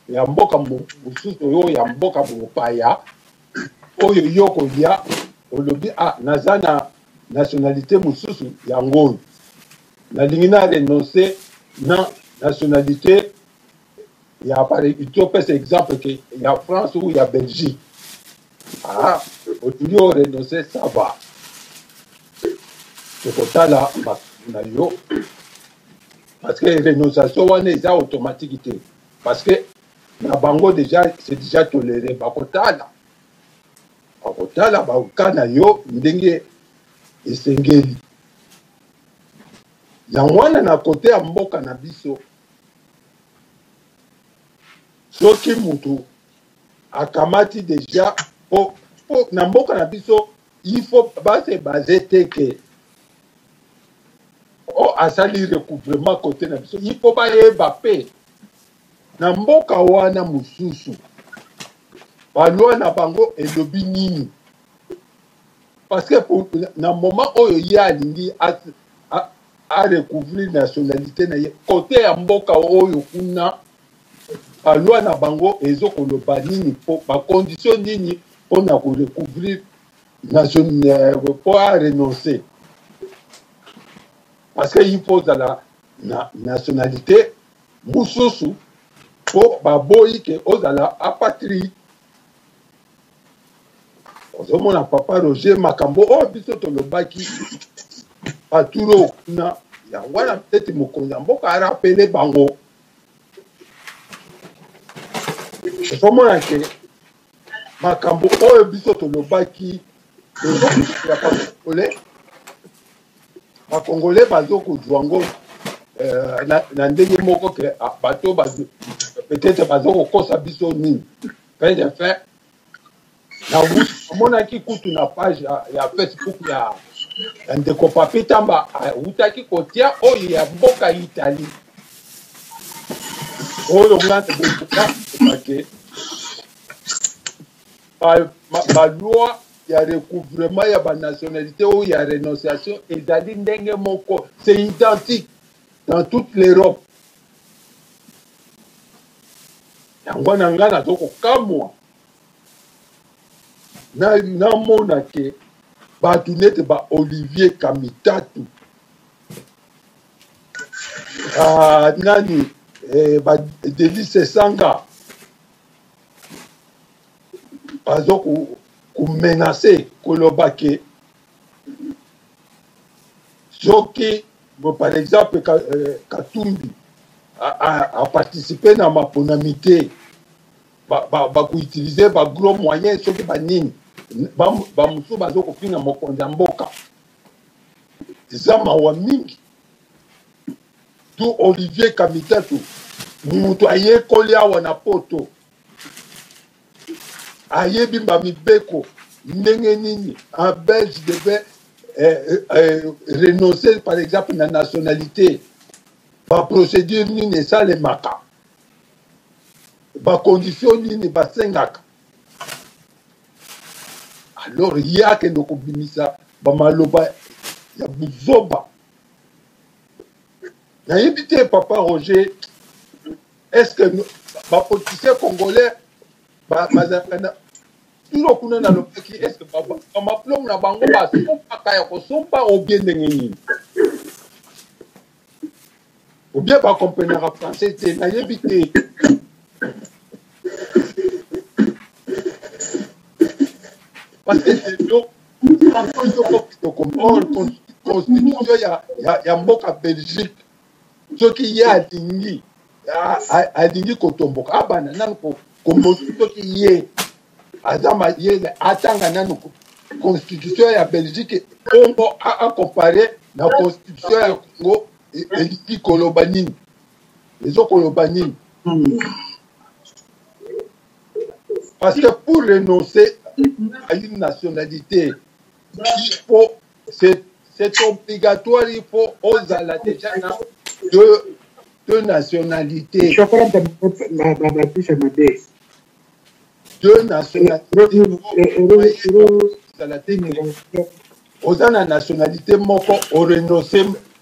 ya mboka mosusu oyo ya mboka mopaya oyo yo kolia olobi ah naza na nationalité mosusu yango oyo nalingi na renonce na nationalité ya par topesa exemple ke ya france ou ya belgique ah olingi o renonce ça va tokotala na yo parce que renonciation wana eza automatique te parce que na bango déjà c'est déjà toléré bakotala bakotala baoka na yo ndenge esengeli yango wana na kote ya mboka na biso soki mutu akamati deja po, po na mboka na biso il faut base base te ke o asali recouvrement kote na biso il faut bayeba mpe na mboka wana mosusu baloi na bango elobi nini parce que pour, na moment oyo ye alingi a recouvrir nationalité na ye kote ya mboka oyo kuna Baloi na bango ezo koloba nini po ba condition nini pona ko recouvrir nation euh, po a renoncer parce que il faut ozala na nationalité mosusu po baboyi ke ozala apatride ozomona papa roger makambo oyo biso tolobaki baturo kuna yango wana peut-être mokonzi ya mboka arapele bango ozomona ke makambo oyo biso tolobaki tozokosela bakongole bakongole bazokozwa yango euh, na, na ndenge moko ke ah, bato peut-être bazokokosa biso nini fin de fin namonaki kutu na page ya, ya facebook ya, ya ndeko papi tamba awutaki kotia oyo ya mboka italie oyo nga ke baloi ya recouvrement ya banationalité oyo ya renonciation ezali ndenge moko c'est identique dans toute l'europe yango wana ngai nazo kokamwa namona ke bato nete ba olivier kamitatu ah, nani eh, ba delis esanga bazo komenace koloba ke soki bon, par exemple euh, katumbi aparticipe na maponami te bakoutilize ba, ba bagros moyen soki banini bamosusu ba bazo kofinga mokonzi ya mboka eza mawa mingi tu olivier kamitatu moto ayekoli awa na poto ayebi ba mibeko ndenge nini un belge devait eh, eh, eh, renoncer par exemple na nationalité baprocédure nini esalemaka bacondition nini basengaka alors ye akende kobimisa bamaloba ya buzoba nayebi te papa roger est ce que bapoliticien congolais bazalaka na turo kuna nalobaki est ce que bamaplome na bango basombaka ya kosomba obie ndenge nini obie bakomprenaka français te nayebi te parce que lelo constitution ya, ya, ya mboka belgique soki ye alingi alingi kotomboka abanda nanu komosi soki ye aza mayele atanga nanu constitution ya belgique bongo akompare na constitution ya congo e, elingi koloba nini ezokoloba nini parce que pour renoncer à une nationalité il faut c'est c'est obligatoire il faut ozala déjà na deux, deux nationalités deux nationalités oza na nationalité moko orenonce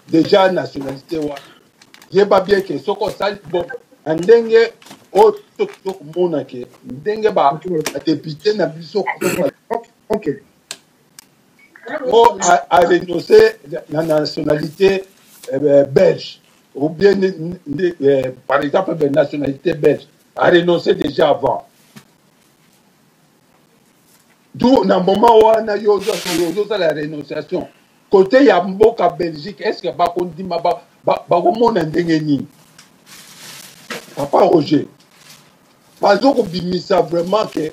déjà nationalité wana yeba bien ke soki osali bon na ndenge oyo tokomona ke ndenge badepute na biso po a, a renoncer na nationalité euh, belge ou bien euh, par exemple de nationalité belge a renoncé déjà avant d'où na moment wana yo ozosala renonciation côté ya mboka belgique est ce que bakondima bakomona ndenge nini papa roger bazokobimisa vraiment ke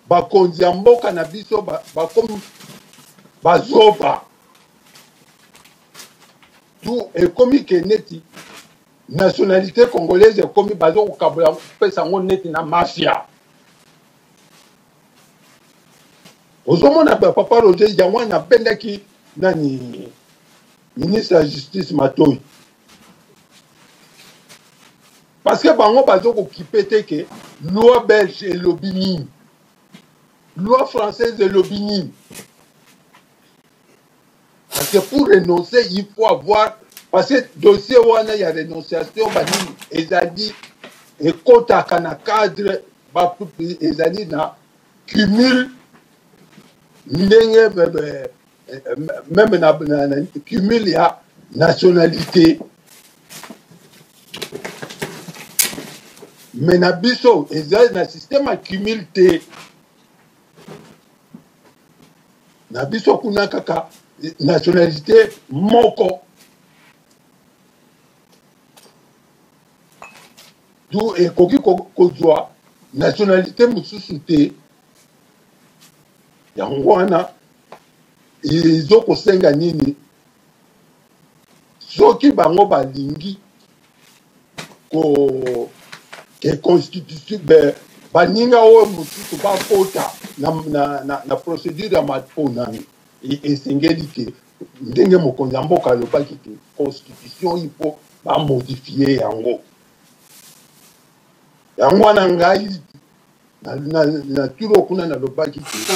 bakonzi ya mboka na biso bakomi bazoba tu ekomi ke neti nationalité congolaise ekomi bazo kokabola kopesa yango neti na mafia ozomona papa roger yango wana abendaki nani ministre ya justice matoi parce que bango bazo kokipe te ke loi belge elobi nini loi française elobi nini parce que pour renoncer il faut avoir parce que dossier wana ya renonciation banini ezali Ekotaka na cadre ba ezali na cumul ndenge meme na, na, na cumul ya nationalité. Mais na biso ezali na système ya cumul te. Na biso kuna kaka nationalité moko. Du ekoki kozwa nationalité mosusu te. Yango wana ezokosenga nini? Soki bango balingi ko ke constitution be baninga oyo mosusu bakota na, na, na, na procédure ya maponami, esengeli te ndenge mokonzi ya mboka alobaki te constitution il faut bamodifie yango. Yango wana ngai na, na, na turo kuna nalobaki te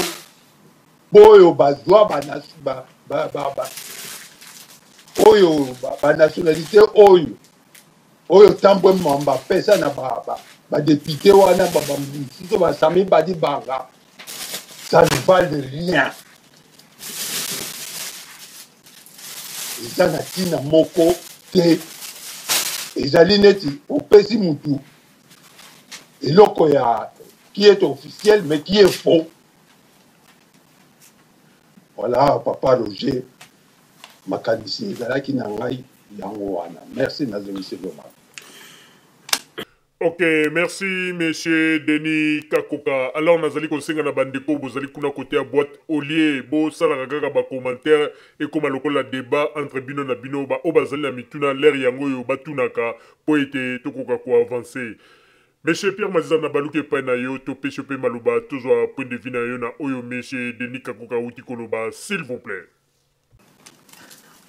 boyo bazwa ba, ba, ba, ba, ba, oyo banationalité ba oyo oyo Tambwe Mwamba apesa na badepute ba, ba wana mosusu basami badi banga, ça ne vale rien, eza na ntina moko te. Ezali neti opesi mutu eloko ya qui est officiel mais qui est faux. Voilà, papa Roger, makanisi ezalaki na ngai yango wana. Merci, nazongisi loma. Ok, merci monsieur Denis Kakoka. Alors nazali kosenga na bandeko bozali kuna kote ya boîte au lieu bosalaka kaka ba commentaire ekoma lokola débat entre bino na bino ba oyo bazali na mituna l'air yango oyo batunaka mpo ete tokoka ko avancer. Monsieur Pierre Maziza na baluki epai na yo topesi yo mpe maloba tozwa point de vue na yo na oyo monsieur Denis Kakoka awuti koloba s'il vous plaît.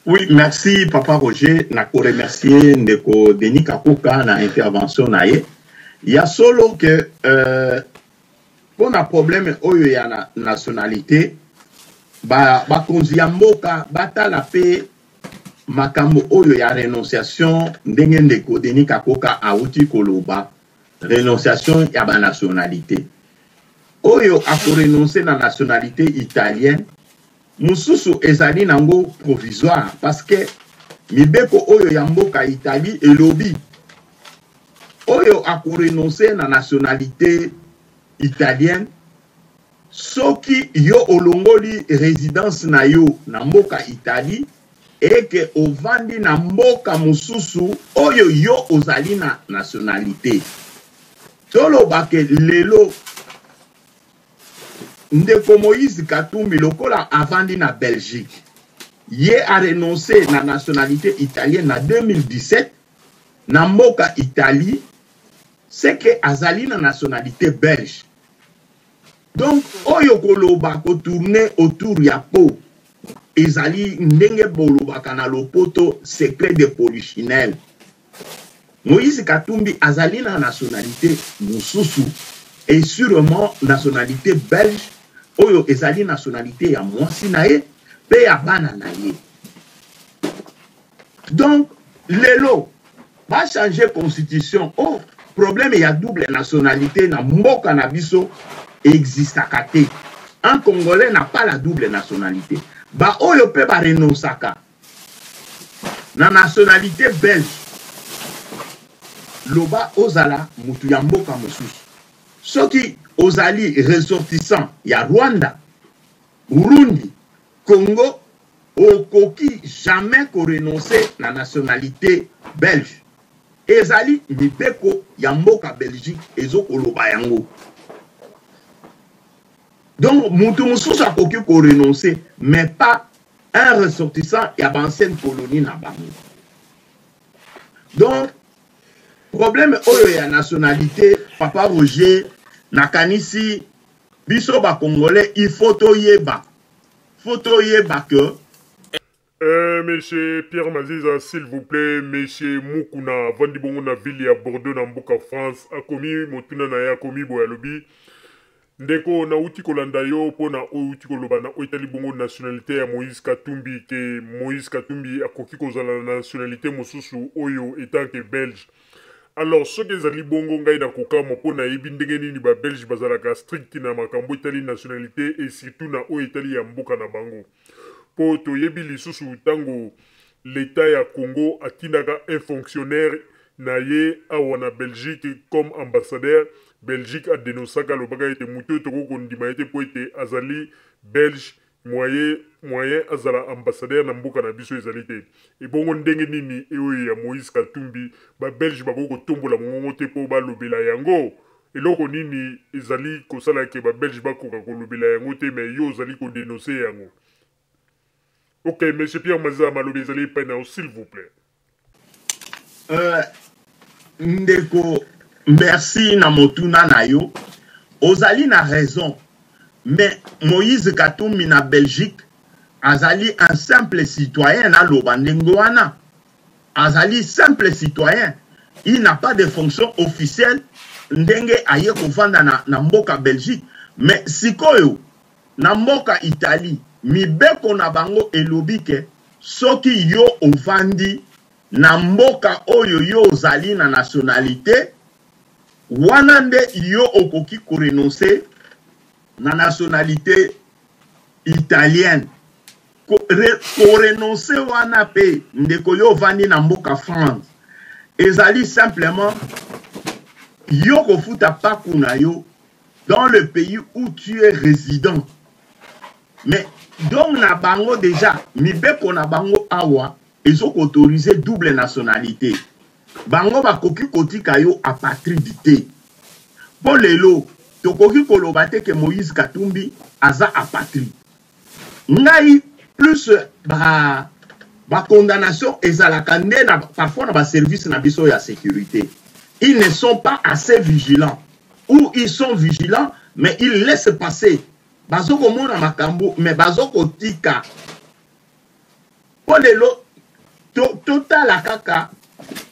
Oui, merci Papa Roger. Na ko remercier ndeko Denis Kakoka na intervention na ye. Ya solo que euh, pona problème oyo ya na nationalité ba bakonzi ya mboka batala pe makambo oyo ya renonciation ndenge ndeko Denis Kakoka awuti koloba renonciation ya ba nationalité oyo ako renoncer na nationalité italienne Mosusu ezali nango provisoire parce que mibeko oyo ya mboka Italie elobi oyo ako renoncer na nationalite italienne soki yo olongoli residence na yo na mboka Italie et que ovandi na mboka mosusu oyo yo ozali na nationalite. Toloba ke lelo Ndeko Moïse Katumbi lokola avandi na Belgique, ye a renoncer na nationalite italienne na 2017 na mboka Italie, ce que azali na nationalite belge. Donc oyo koloba ko tourner autour ya pot ezali ndenge bolobaka na lopoto secret de polichinelle. Moïse Katumbi azali na nationalite mosusu et surement nationalite belge oyo ezali nationalite ya mwasi na ye pe ya bana na ye. Donc lelo ba changer constitution oh problème ya double nationalite na mboka na biso existaka te. Un Congolais n'a pas la double nationalité. Ba oyo pe ba renoncaka na nationalité belge loba ozala mutu ya mboka mosusu soki ozali ressortissant ya Rwanda, Burundi, Congo okoki jamais ko renoncer na nationalité belge ezali mibeko ya mboka Belgique ezo koloba yango donc mutu mosusu akoki ko renoncer mais pas un ressortissant ya ba ancienne colonie na bango donc problème oyo ya nationalité papa Roger nakanisi biso ba congolais il faut toyeba faut toyeba que Euh, monsieur Pierre Maziza, s'il vous plaît, monsieur Mukuna, avandi bongo na ville ya Bordeaux na mboka France, akomi motuna na ye akomi boye alobi Ndeko nawuti kolanda yo mpo na oyo owuti koloba na oyo etali bongo nationalite ya Moïse Katumbi ke Moïse Katumbi akoki kozala na nationalite mosusu oyo etant que belge. Alors soki ezali bongo ngai nakokamwa mpo nayebi ndenge nini ba belge bazalaka strict na makambo etali nationalite et surtout na oyo etali ya mboka na bango. Mpo toyebi lisusu tango l'etat ya Congo atindaka un fonctionnaire na ye awa na Belgique comme ambassadeur, Belgique a denoncaka alobaka ete moto oyo tokoki kondima ye te mpo ete azali belge Moyen moyen azala ambassadeur na mboka na biso ezali te. Ebongo ndenge nini oyo ya Moïse Katumbi ba belge bakoki kotombola mongongo te po balobela yango? Eloko nini ezali kosala ke ba belge bakoka kolobela yango te mais yo ozali ko denoncer yango? Ok monsieur Pierre Maziza maloba ezali epai na yo s'il vous plait. Euh, ndeko merci na motuna na yo ozali na raison mais moïse katumbi na belgique azali un simple citoyen naloba ndenge wana azali simple citoyen il n'a pas de fonction officielle ndenge aye kovanda na, na mboka belgique mais sikoyo Na mboka Italie, mibeko na bango elobi ke soki yo ovandi na mboka oyo yo ozali na nationalite, wana nde yo okoki ko renoncer na nationalite italienne. Ko, re, ko renoncer wana pe ndeko yo ovandi na mboka France, ezali simplement yo kofuta paku na yo dans le pays où tu es résident mais donc na bango déjà mibeko na bango awa ezo koautorize double nationalité bango bakoki kotika yo apatride te mpo lelo tokoki koloba te ke moïse katumbi aza apatride ngai plus ba ba condamnation ezalaka nde na parfois na ba service na biso ya sécurité ils ne sont pas assez vigilants ou ils sont vigilants mais ils laissent passer bazo komona makambo mais bazo kotika mpo lelo totala to kaka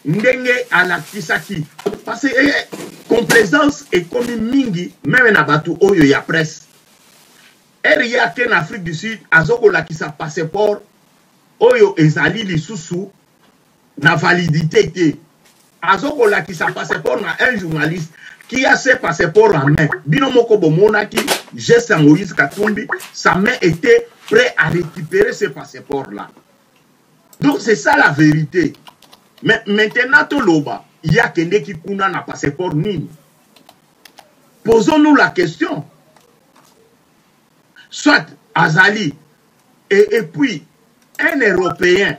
ndenge alakisaki parce que eh, complaisance ekomi mingi meme na bato oyo ya presse Heure ye ake na Afrique du Sud azo kolakisa passeport oyo ezali lisusu na validite te. Azo kolakisa passeport na un journaliste qui a ce passeport en main. Bino moko bomonaki geste ya Moïse Katumbi, sa main était prêt à récupérer ce passeport là. Donc c'est ça la vérité. Mais maintenant toloba, ye akendeki kuna na passeport nini? Posons-nous la question. Soit Azali, et, et puis un Européen,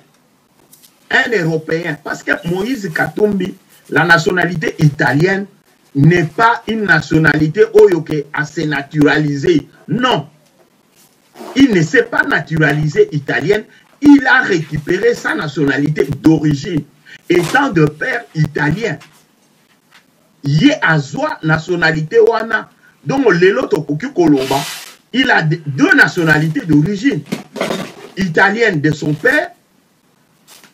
un Européen, parce que Moïse Katumbi, la nationalité italienne n'est pas une nationalité oyo que a se naturaliser. Non. Il ne s'est pas naturalisé italienne, il a récupéré sa nationalité d'origine, étant de père italien. Ye azwa nationalite wana donc lelo tokoki koloba il a deux nationalités d'origine italienne de son père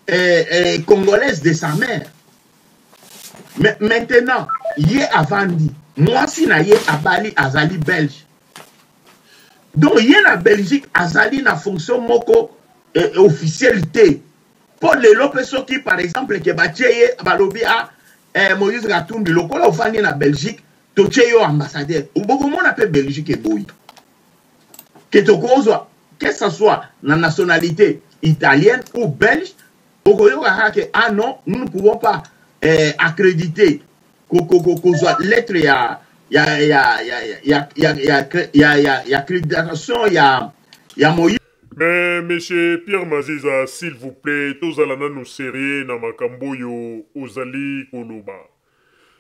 et, et congolaise de sa mère mais maintenant ye avandi mwasi na ye abali azali belge donc ye na belgique azali na fonction moko eh, officielle te mpo lelo mpe soki par exemple ke batie ye balobi a ah, eh, moïse katumbi lokola ofandi na belgique totie yo ambassadeur bokomona mpe belgique eboyi ke tokozwa que ce soit na nationalité italienne ou belge okoyoka kaka ke ah non nous ne pouvons pas eh, accréditer kozwa lettre ya ya ya ya ya ya ya ya ya ya accréditation ya ya moïse Mais monsieur Pierre Maziza s'il vous plait tozala nanu serieux na makambo oyo ozali koloba.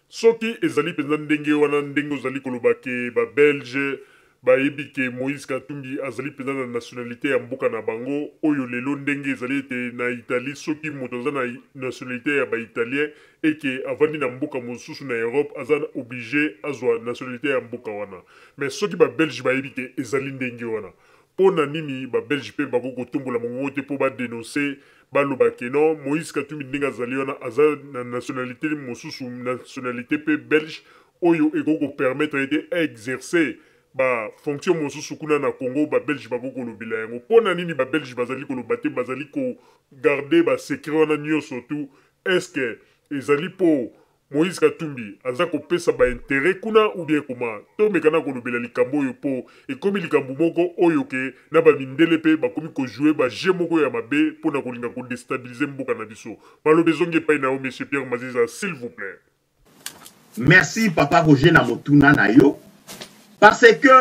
Soki ezali penza ndenge wana ndenge ozali koloba ke ba belge bayebi ke Moïse Katumbi azali penza na nationalite ya mboka na bango oyo lelo ndenge ezali ete na Italie soki moto aza na nationalite ya ba italien et ke avandi na mboka mosusu na Europe aza oblige azwa nationalite ya mboka wana. Mais soki ba belge bayebi ke ezali ndenge wana Pona nini ba belge pe bakoki kotombola mongongo te po ba denoncer baloba ke non Moïse Katumbi ndenge azali wana aza na nationalite mosusu nationalite pe belge oyo ekoki ko permettre ye te a exercer ba fonction mosusu kuna na Congo ba belge bakoki kolobela yango pona nini ba belge bazali koloba te bazali ko garder ba secret wana nioso tout est ce que ezali po. Moïse Katumbi aza kopesa ba interet kuna ou bien comment? Tomeka na kolobela likambo oyo po ekomi likambo moko oyo ke na ba mindele pe bakomi ko jouer ba jeux moko ya mabe pona kolinga ko destabiliser mboka na biso. Maloba ezongi epai na yo monsieur Pierre Maziza s'il vous plait. Merci papa Roger na motuna na yo parce que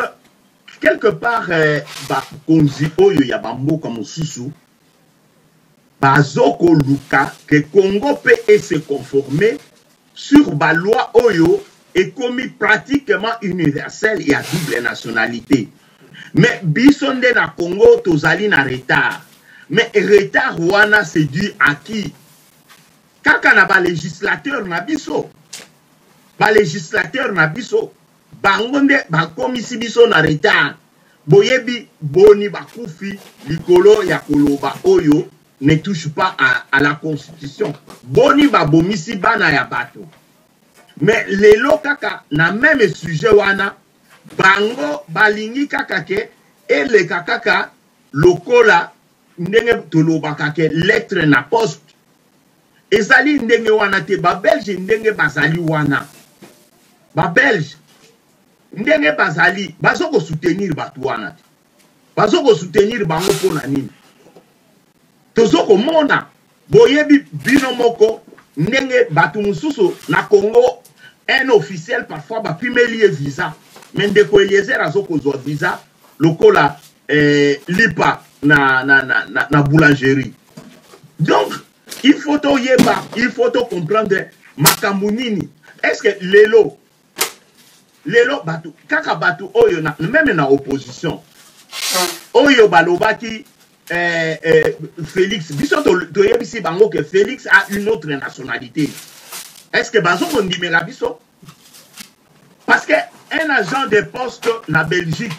quelque part eh, bakonzi oyo ya bamboka mosusu bazokoluka ke Congo pe e se conformer sur ba loi oyo ekomi pratiquement universelle ya double nationalité mais biso nde na Congo tozali na retard mais retard wana c'est dû à qui kaka na ba législateur na biso ba législateur na biso bango nde bakomisi biso na retard boyebi boni bakufi likolo ya koloba oyo ne touche pas à, à la constitution boni babomisi bana ya bato mais lelo kaka na meme sujet wana bango balingi kaka ke eleka kaka lokola ndenge tolobaka ke lettre na poste ezali ndenge wana te babelge ndenge bazali wana babelge ndenge bazali bazo kosoutenir bato wana te bazo kosoutenir bango mpo na nini tozo komona boyebi bino moko ndenge bato mosusu na congo un officiel parfois bapimeli ye visa me ndeko eliezer azo kozwa visa lokola eh, lipa na, na, na, na, na boulangerie donc il faut toyeba il faut to comprendre makambo nini est ce que lelo lelo bato kaka bato oyo na, meme na opposition oyo balobaki eh, eh, félix biso toyebisi bango ke félix a une autre nationalité est ce que bazo kondimela biso parce que un agent de poste na belgique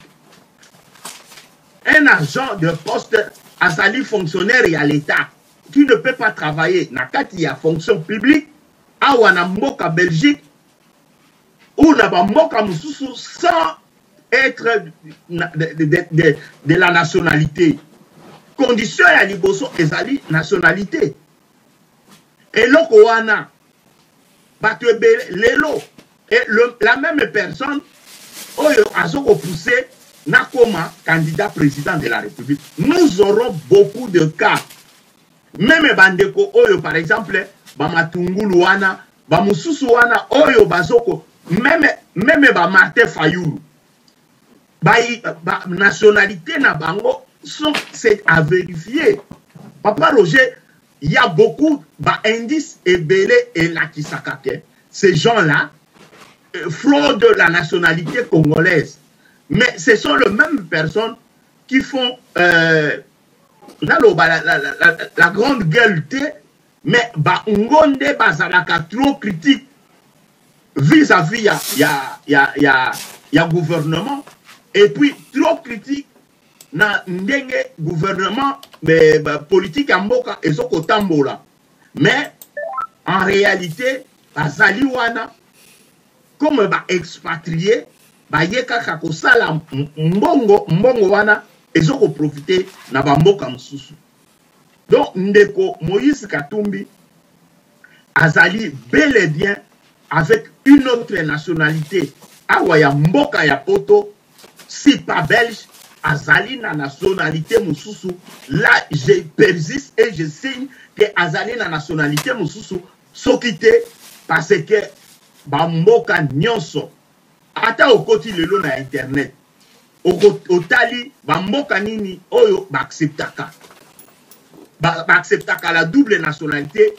un agent de poste azali fonctionnaire ya l'état qui ne peut pas travailler na kati ya fonction publique awa na mboka belgique ou na bamboka mosusu sans être de, de, de, de la nationalité condition ya liboso ezali nationalité eloko wana bato ebele lelo et le, la même personne oyo azo kopousse nakoma candidat président de la république nous aurons beaucoup de cas meme bandeko oyo par exemple bamatungulu wana bamosusu wana oyo bazoko meme, meme ba Martin Fayulu ba, ba nationalité na bango sont c'est à vérifier papa Roger il y a beaucoup ba indices ebele elakisaka ke ces gens là euh, fraudent la nationalité congolaise mais ce sont les mêmes personnes qui font euh, naloba la, la, la, la, la grande gueule te mais bango nde bazalaka trop critique vis-à-vis ya, ya, ya, ya, ya gouvernement et puis trop critique na ndenge gouvernement mais, ba, politique ya mboka ezokotambola mais en réalité bazali wana comme ba expatrié baye kaka kosala mbongo mbongo wana ezokoprofite na bamboka mosusu Donc ndeko Moïse Katumbi azali bel et bien avec une autre nationalité awa ya mboka ya poto si pas belge azali na nationalité mosusu là je persiste et je signe que azali na nationalité mosusu soki te parce que bamboka nyonso ata okoti lelo na internet otali bamboka nini oyo baacceptaka baacceptaka la double nationalité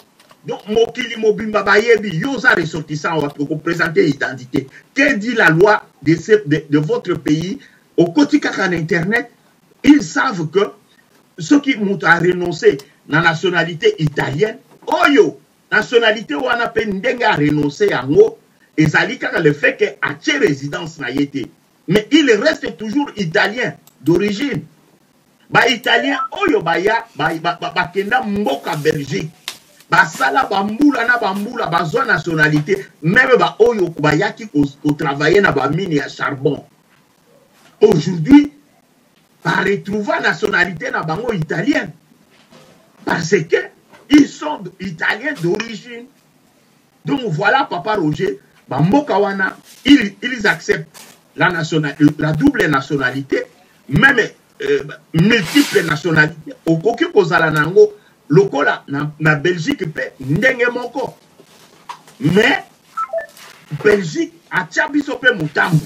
donc mokili mobimba bayebi yo oza ressortissant wapi okopresente identité que dit la loi de, ce, de, de votre pays okoti kaka na internet ils savent que soki moto a renonce na nationalité italienne oyo Nationalite wana pe ndenge a renoncer yango ezali kaka le fait que atie residence na ye te mais il reste toujours italien d'origine. Ba italien oyo baya bakenda ba, ba, ba mboka Belgique basala bambula na bambula bazwa nationalité meme baoyo bayaki kotravaille na bamine ya charbon aujourd'hui baretrouva nationalité na bango italienne parce que ils sont italiens d'origine. Donc voilà papa Roger, ba mboka wana ils, ils acceptent la, national, la double nationalité, même euh, multiple nationalité. Okoki kozala na yango lokola na, na Belgique mpe ndenge moko. Mais Belgique atia biso mpe motambo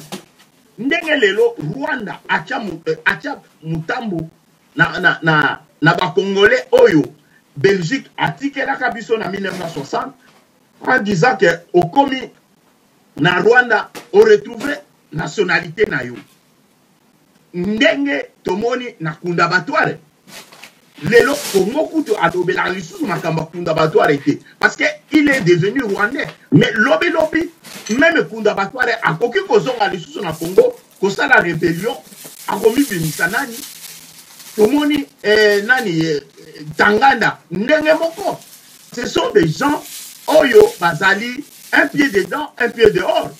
ndenge lelo Rwanda atia, euh, atia motambo na, na, na, na bacongolais oyo Belgique atikelaka biso na 1960 en disant que okomi na Rwanda oretrouve nationalité na yo ndenge tomoni na kunda batware lelo Congo kutu alobelaka lisusu makambo ya kunda batware te parce que il est devenu rwandais mais lobi lobi meme kunda batware akoki kozonga lisusu na Congo kosala rebellion akomibimisa nani tomoni eh, nani eh, tanganda ndenge moko ce sont des gens oyo bazali un pied dedans un pied dehors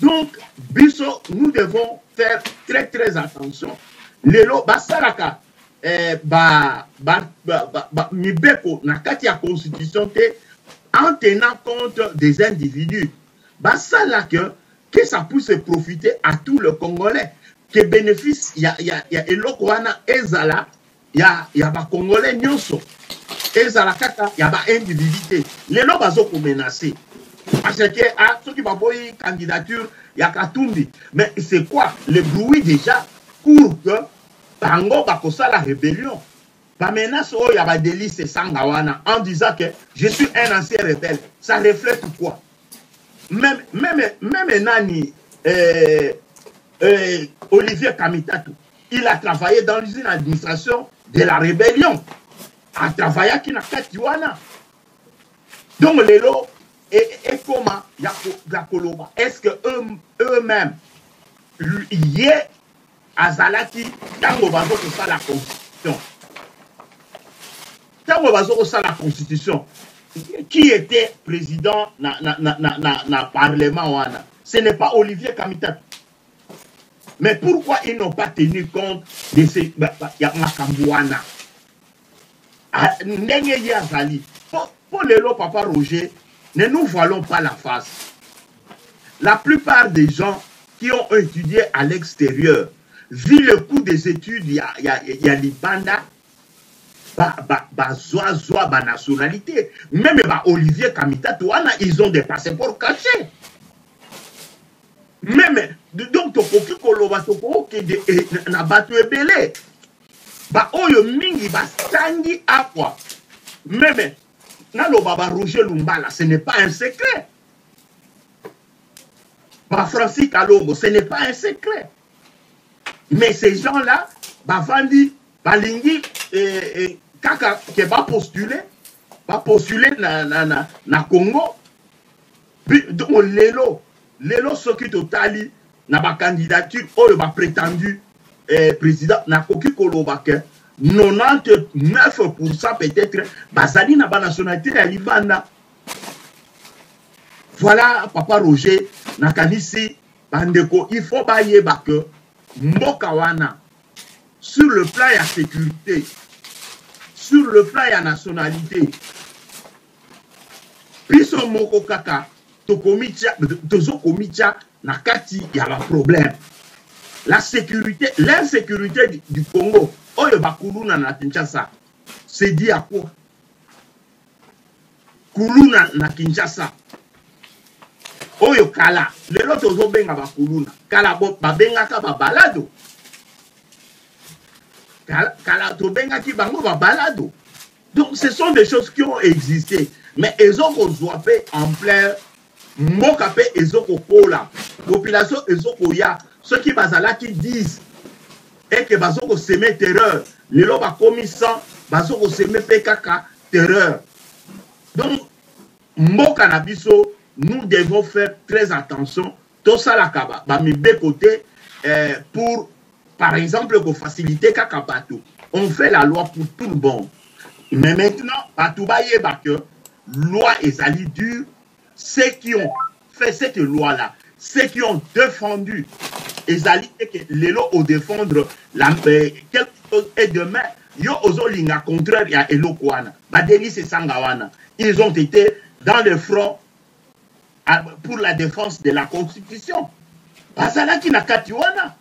donc biso nous devons faire très très attention lelo basalaka eh, ba, ba, ba, ba, ba, mibeko na kati ya constitution te en tenant compte des individus basala que que ça puisse profiter à tout le congolais que bénéfice ya, ya, ya eloko wana ezala ya, ya bacongolais nyonso ezala kaka ya baindividu te lelo bazokomenace parce que ah, soki baboyi candidature ya katumbi mais c'est quoi le bruit déjà court que bango bakosala rébellion bamenace oyo ya badelice esanga wana en disant que je suis un ancien rebelle ça reflète quoi même, même, même nani euh, euh, Olivier Kamitatu il a travaillé dans une administration de la rébellion a travaillaki na kati wana donc lelo ekoma ya koloba est ce que eux-mêmes ye azalaki ntango bazo kosala constitution ntango bazo kosala constitution qui était président na, na, na, na, na, na parlement wana ce n'est pas Olivier Kamitatu mais pourquoi ils n'ont pas tenu compte de ce ya makambo wana ah, ndenge ye azali mpo lelo papa Roger ne nous voilons pas la face la plupart des gens qui ont étudié à l'extérieur vu le coût des études ya, ya, ya libanda bazwa zwa ba nationalité même ba Olivier Kamitatu wana ils ont des passeports cachés même donc tokoki koloba tokokende eh, na bato ebele baoyo mingi basangi akwa meme naloba ba Roger Lumbala ce n'est pas un secret ba Francis Kalombo ce n'est pas un secret mais ces gens là bavandi balingi eh, eh, kaka ke bapostuler bapostuler na, na, na, na Congo donc lelo lelo soki totali na bacandidature oyo baprétendu eh, président nakoki koloba ke 99 pourcent peut-être bazali na banationalité ya libanda voilà papa roger nakanisi bandeko il faut bayeba ke mboka wana sur le plan ya sécurité sur le plan ya nationalité biso moko kaka tokomitia tozokomitia na kati ya baproblème la sécurité l'insécurité du, du congo oyo bakuluna na kinshasa c'est dit à quoi kuluna na kinshasa oyo kala lelo tozobenga bakuluna kala babengaka babalado kala, kala tobengaki bango babalado Donc ce sont des choses qui ont existé mais ezokozwa mpe ampleur mboka mpe ezokokola population ezokoya soki bazalaki 10 eke bazokoseme terreur lelo bakomi 100 bazokoseme mpe kaka terreur donc mboka na biso nous devons faire très attention tosalaka bamibeko te eh, pour par exemple kofacilite kaka bato on fait la loi pour tout le monde mais maintenant bato bayeba que loi ezali dure ceux qui ont fait cette loi là ceux qui ont défendu ezali te ke lelo odefendre la, eh, quelque chose et demain yo ozolinga contraire ya eloko wana badenis esanga wana ils ont été dans le front pour la défense de la constitution bazalaki na kati wana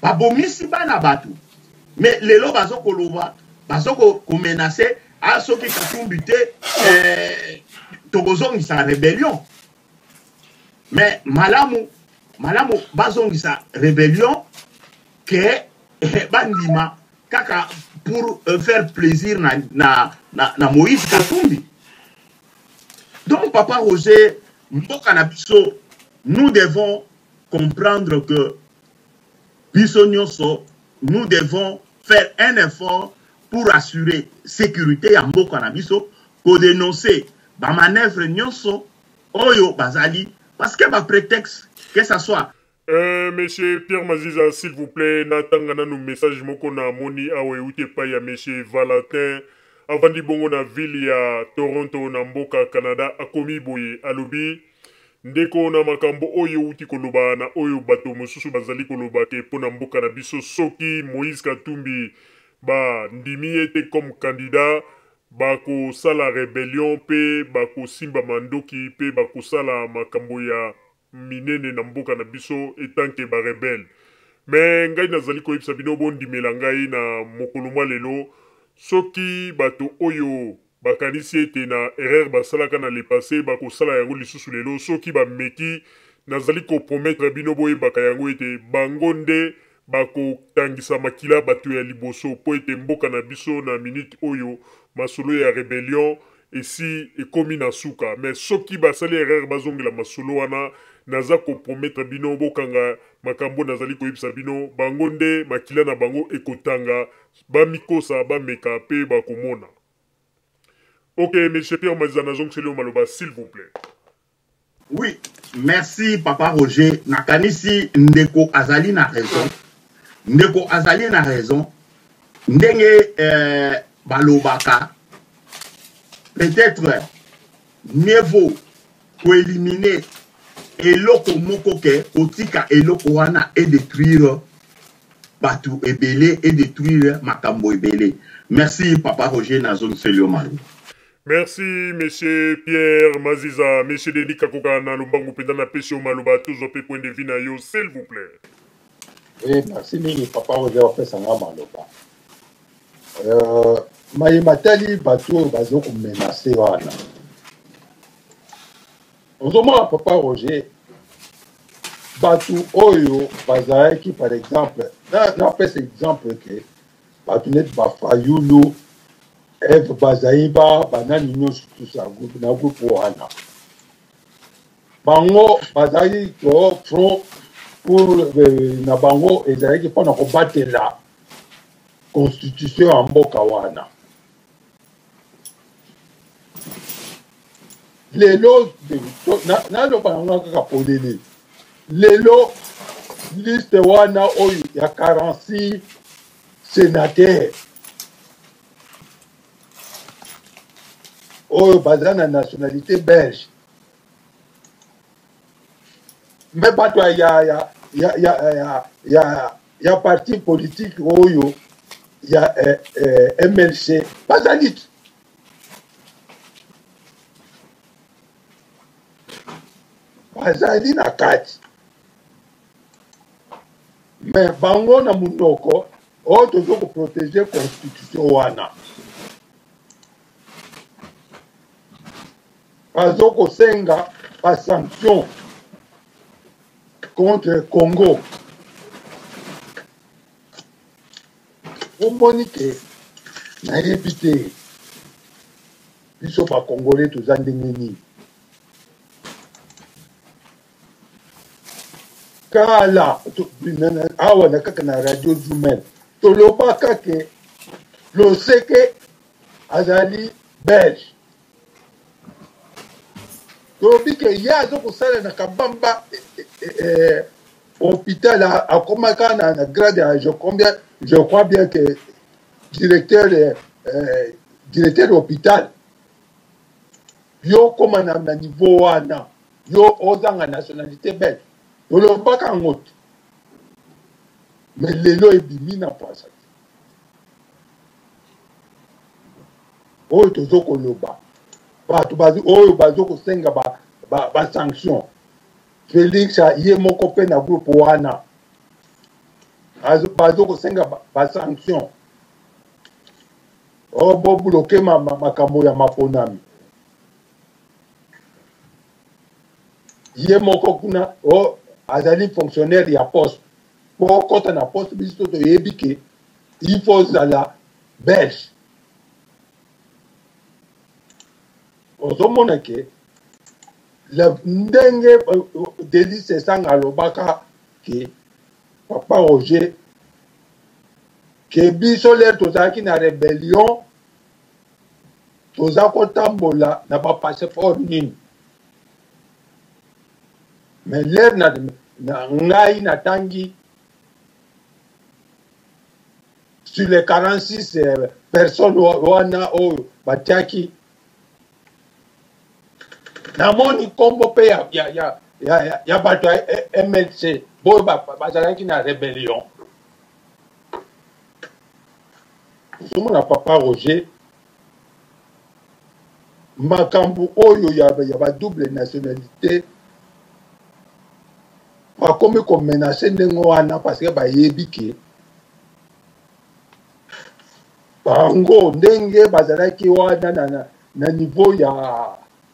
babomisi bana bato mais lelo bazo koloba bazo komenace a ah, soki katumbi te eh, tokozongisa rébellion mais malamu malamu bazongisa rébellion ke eh, bandima kaka pour euh, faire plaisir na, na, na, na Moïse Katumbi donc papa Roger mboka na biso nous devons comprendre que biso nyonso nous devons faire un effort pour assurer sécurité ya mboka na biso kodénoncer bamanœuvre nyonso oyo bazali parce que baprétexte que ça soit Euh, monsieur Pierre Maziza, s'il vous plaît, natanga nanu message moko na moni awa euti epai ya monsieur Valentin avandi bongo na ville ya Toronto na mboka Canada akomi boye alobi ndeko na makambo oyo outi koloba na oyo bato mosusu bazali koloba ke mpo na mboka na biso soki Moïse Katumbi bandimi ye te comme candidat bakosala rebellion mpe bakosimba mandoki mpe bakosala makambo ya minene na mboka na biso etant que ba rebelles. Mais ngai nazali koyebisa bino bondimela ngai na mokolo mwa lelo soki bato oyo bakanisi ete na erreur basalaka na le passe bakosala yango lisusu lelo soki bameki nazali ko promettre bino boyebaka yango ete bango nde bakotangisa makila bato ya liboso mpo ete mboka na biso na minute oyo masolo ya rebellion esi ekomi na suka mais soki basali erreur bazongela masolo wana naza ko promettre bino bokanga makambo nazali koyebisa bino bango nde makila na bango ekotanga bamikosa bameka pe bakomona ok monsieur Pierre Maziza nazongiseli yo maloba s'il vous plaît. Oui, merci papa Roger. Nakanisi ndeko azali na raison. Ndeko azali na raison. Ndenge euh, balobaka peut-être mieux vaut koéliminer eloko moko ke kotika eloko wana et détruire bato ebele et détruire makambo ebele. Merci papa Roger nazongiseli yo maloba. Merci monsieur Pierre Maziza, monsieur Denis Kakoka na lombangu mpenza napesi yo maloba tozwa mpe point de vue na yo s'il vous plaît. Oui, merci mingi papa Roger opesa nga maloba. Euh, maye matali bato oyo bazo komenase wana ozomona papa Roger bato oyo bazalaki par exemple napesa exemple ke bato neti bafayulu Eve Bazaiba banani nyonso tusa na groupe wana bango bazalaki ko front pour euh, na bango ezalaki mpo na kobatela constitution ya mboka wana lelo naloba yango kaka polele lelo liste wana oyo ya 46 sénateur oyo baza na nationalité belge me bato ya, ya, ya, ya, ya, ya, ya parti politique oyo ya eh, eh, mlc bazali te bazali na kati me bango na monoko oyo tozo koprotege constitution wana bazo kosenga basanction contre congo omoni ke nayebi te biso bakongole toza ndenge nini kala awa na kaka na radio zumel tolobaka ke loseke azali belge tolobi ke ye aza kosala na kabamba eh, eh, eh, hôpital akomaka na, na grade ya je, combien, je crois bien que directeur eh, directeur hôpital yo okoma na, na niveau wana yo ozanga nationalité belge olobaka yango te mais lelo ebimi na pwasa te oyo tozo koloba bato oyo bazo kosenga ba, basanction ba, ba Felix ye moko mpe na groupe wana bazo kosenga basanction ba oh, bobloke makambo ya maponami ye moko kuna oh, azali fonctionnaire ya poste mpo okɔta na poste biso toyebi ke il faut ozala belge ozomona ke ndenge euh, Delly Sesanga alobaka ke papa Roger ke biso lere tozalaki na rebellion toza kotambola na bapasseport nini mais lere na, na ngai natangi sur les 46 euh, personnes wana oyo batiaki namoni nkombo mpe ya, ya, ya, ya, ya, ya bato ya mlc boyo bazalaki na rebellion ozomona papa roger makambo oyo ya, ya badouble nationalité bakomi komenace ndenge wana parce que bayebi ke bango ndenge bazalaki wana na, na, na niveau ya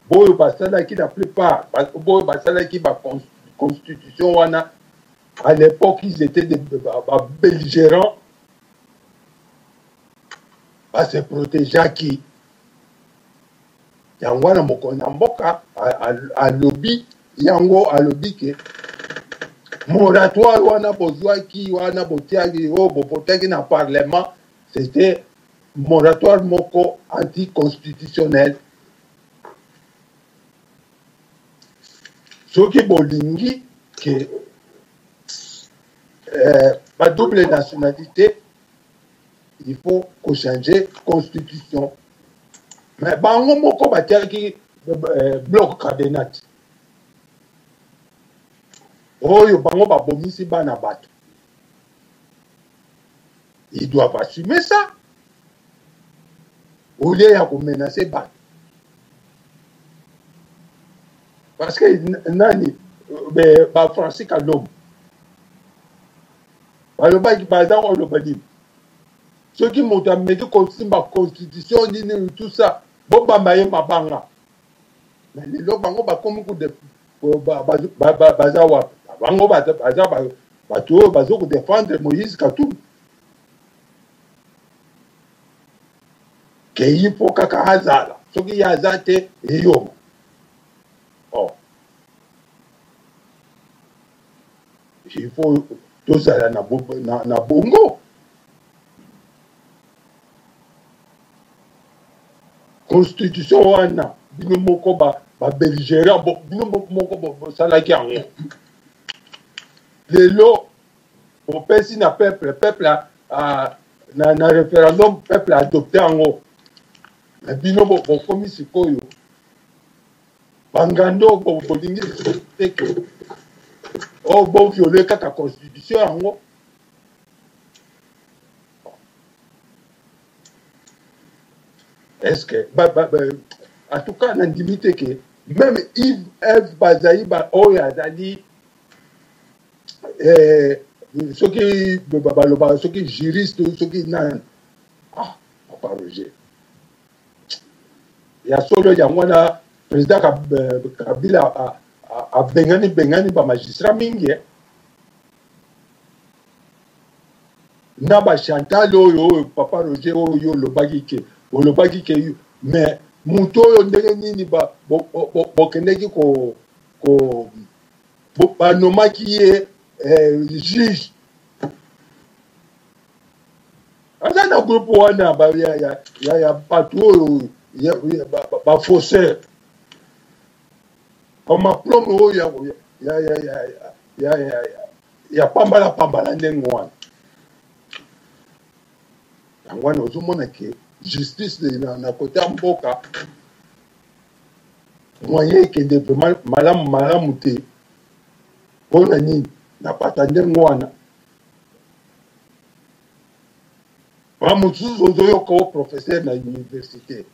boyo basalaki la plupart boyo basalaki ba constitution wana à l'époque ils étaient des ba, ba belligérants base protégeaki yango wana mokonzi ya mboka alobi yango alobi ke moratoire wana bozwaki wana botiaki oyo bovotaki na parlement c'était moratoire moko anticonstitutionnel soki bolingi ke eh, ba double nationalité il faut kochanger constitution mais bango moko batiaki eh, bloc cadenat oyo bango babomisi bana bato ils doivent assumer ça au lieu ya komenace bato parce que nani euh, ba francis kalombo balobaki baza koloba nini soki moto ameki kosimba constitution nini tout ça bobamba ye mabanga mais lelo bango bakomi baza wapi bango baza bato oyo bazo kodefendre moïse katumbi keyi mpo kaka azala soki ye aza te eyoma oh. il faut tozala na, na, na bongo constitution wana bino moko babelligérant ba bino moko bosalaki yango lelo bopesi na peuple peuple a, na, na référendum peuple adopte yango na bino bokomi sikoyo bangando bolingi te ke oyo oh, boviole kaka constitution yango est ce que ba, ba, ba, en tout cas nandimi te ke même yves eve bazali ba oyo azali eh, soki balobaka soki juriste soki nani ah papa roger ya solo yango wana président euh, kabila abengani bengani bamagistrat mingi eh. na bachantal oyo oyo papa roger oyo olobaki ke olobaki ke mais moto oyo ndenge nini bokendeki ko, ko banomaki ye eh, juge aza na groupe wana ya, ya, ya, ya bato oyo bafaussaire bamaplome oyo ya, ya, ya, ya, ya, ya, ya, ya pambala pambala ndenge wana yango wana ozomona ke justice na, na kote ya mboka moyen ekende vraiment malamu malamu te mpo na nini na bato ya ndenge wana ba mosusu ozoyoka o professeur na université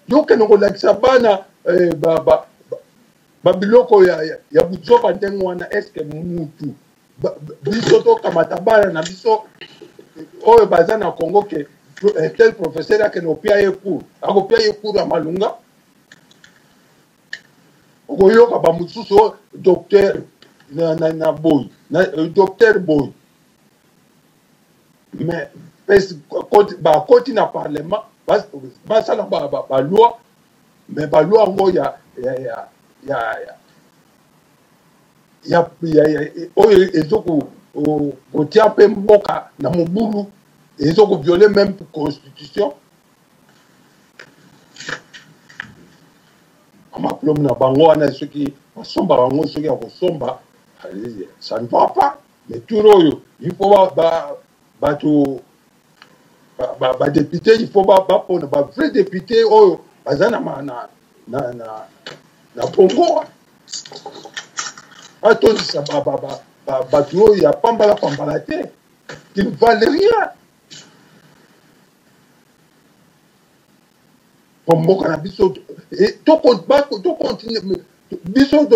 yokende kolakisa bana eh, ba, ba, ba, Babiloko ya, ya, ya buzoba ndenge wana, eske mutu biso tokamata bana na biso oyo baza na Congo ke eh, tel professeur akende kopia ye cours, akopia ye cours ya malunga? Okoyoka bamosusu oyo docteur na, na, na boy na, euh, docteur boy, mais bakoti na parlement, basala ba, ba, ba loi, mais ba loi yango ya ya ya ya ya ya ya oyo ezo kotia mpe mboka na mobulu, ezo koviole meme constitution. Bamaplome na bango wana, soki basomba bango, soki ya kosomba, ça ne va pas. Mais tour oyo il faut bato badepute, il faut bapona bavrai député oyo baza na, na, na, na, na Congo, batondisa bato oyo ya pambala pambala te, qui ne valent rien. Po mboka na biso tokontinue, biso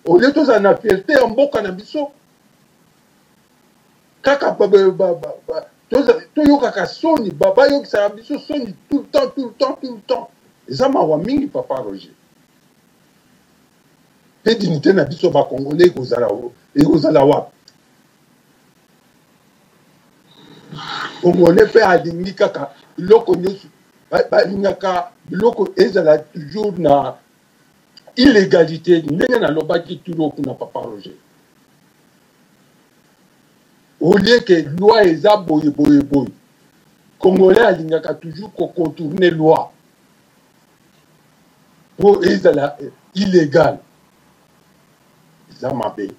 olie tozala na fierté ya mboka na biso, kaka toyokaka soni, bayokisaka biso soni tout le temps, tout le temps, tout le temps. Eza mawa mingi, papa Roger. Mpe dignité na biso bacongolais ekozala wapi? Congolais mpe alingi kaka biloko nyonso, balingaka biloko ezala toujours na illégalité. Ndenge nalobaki turo kuna, papa Roger, au lieu que loi eza boye boye boye, congolais alingaka toujours kocontourne loi mpo ezala illégal. Eza mabe.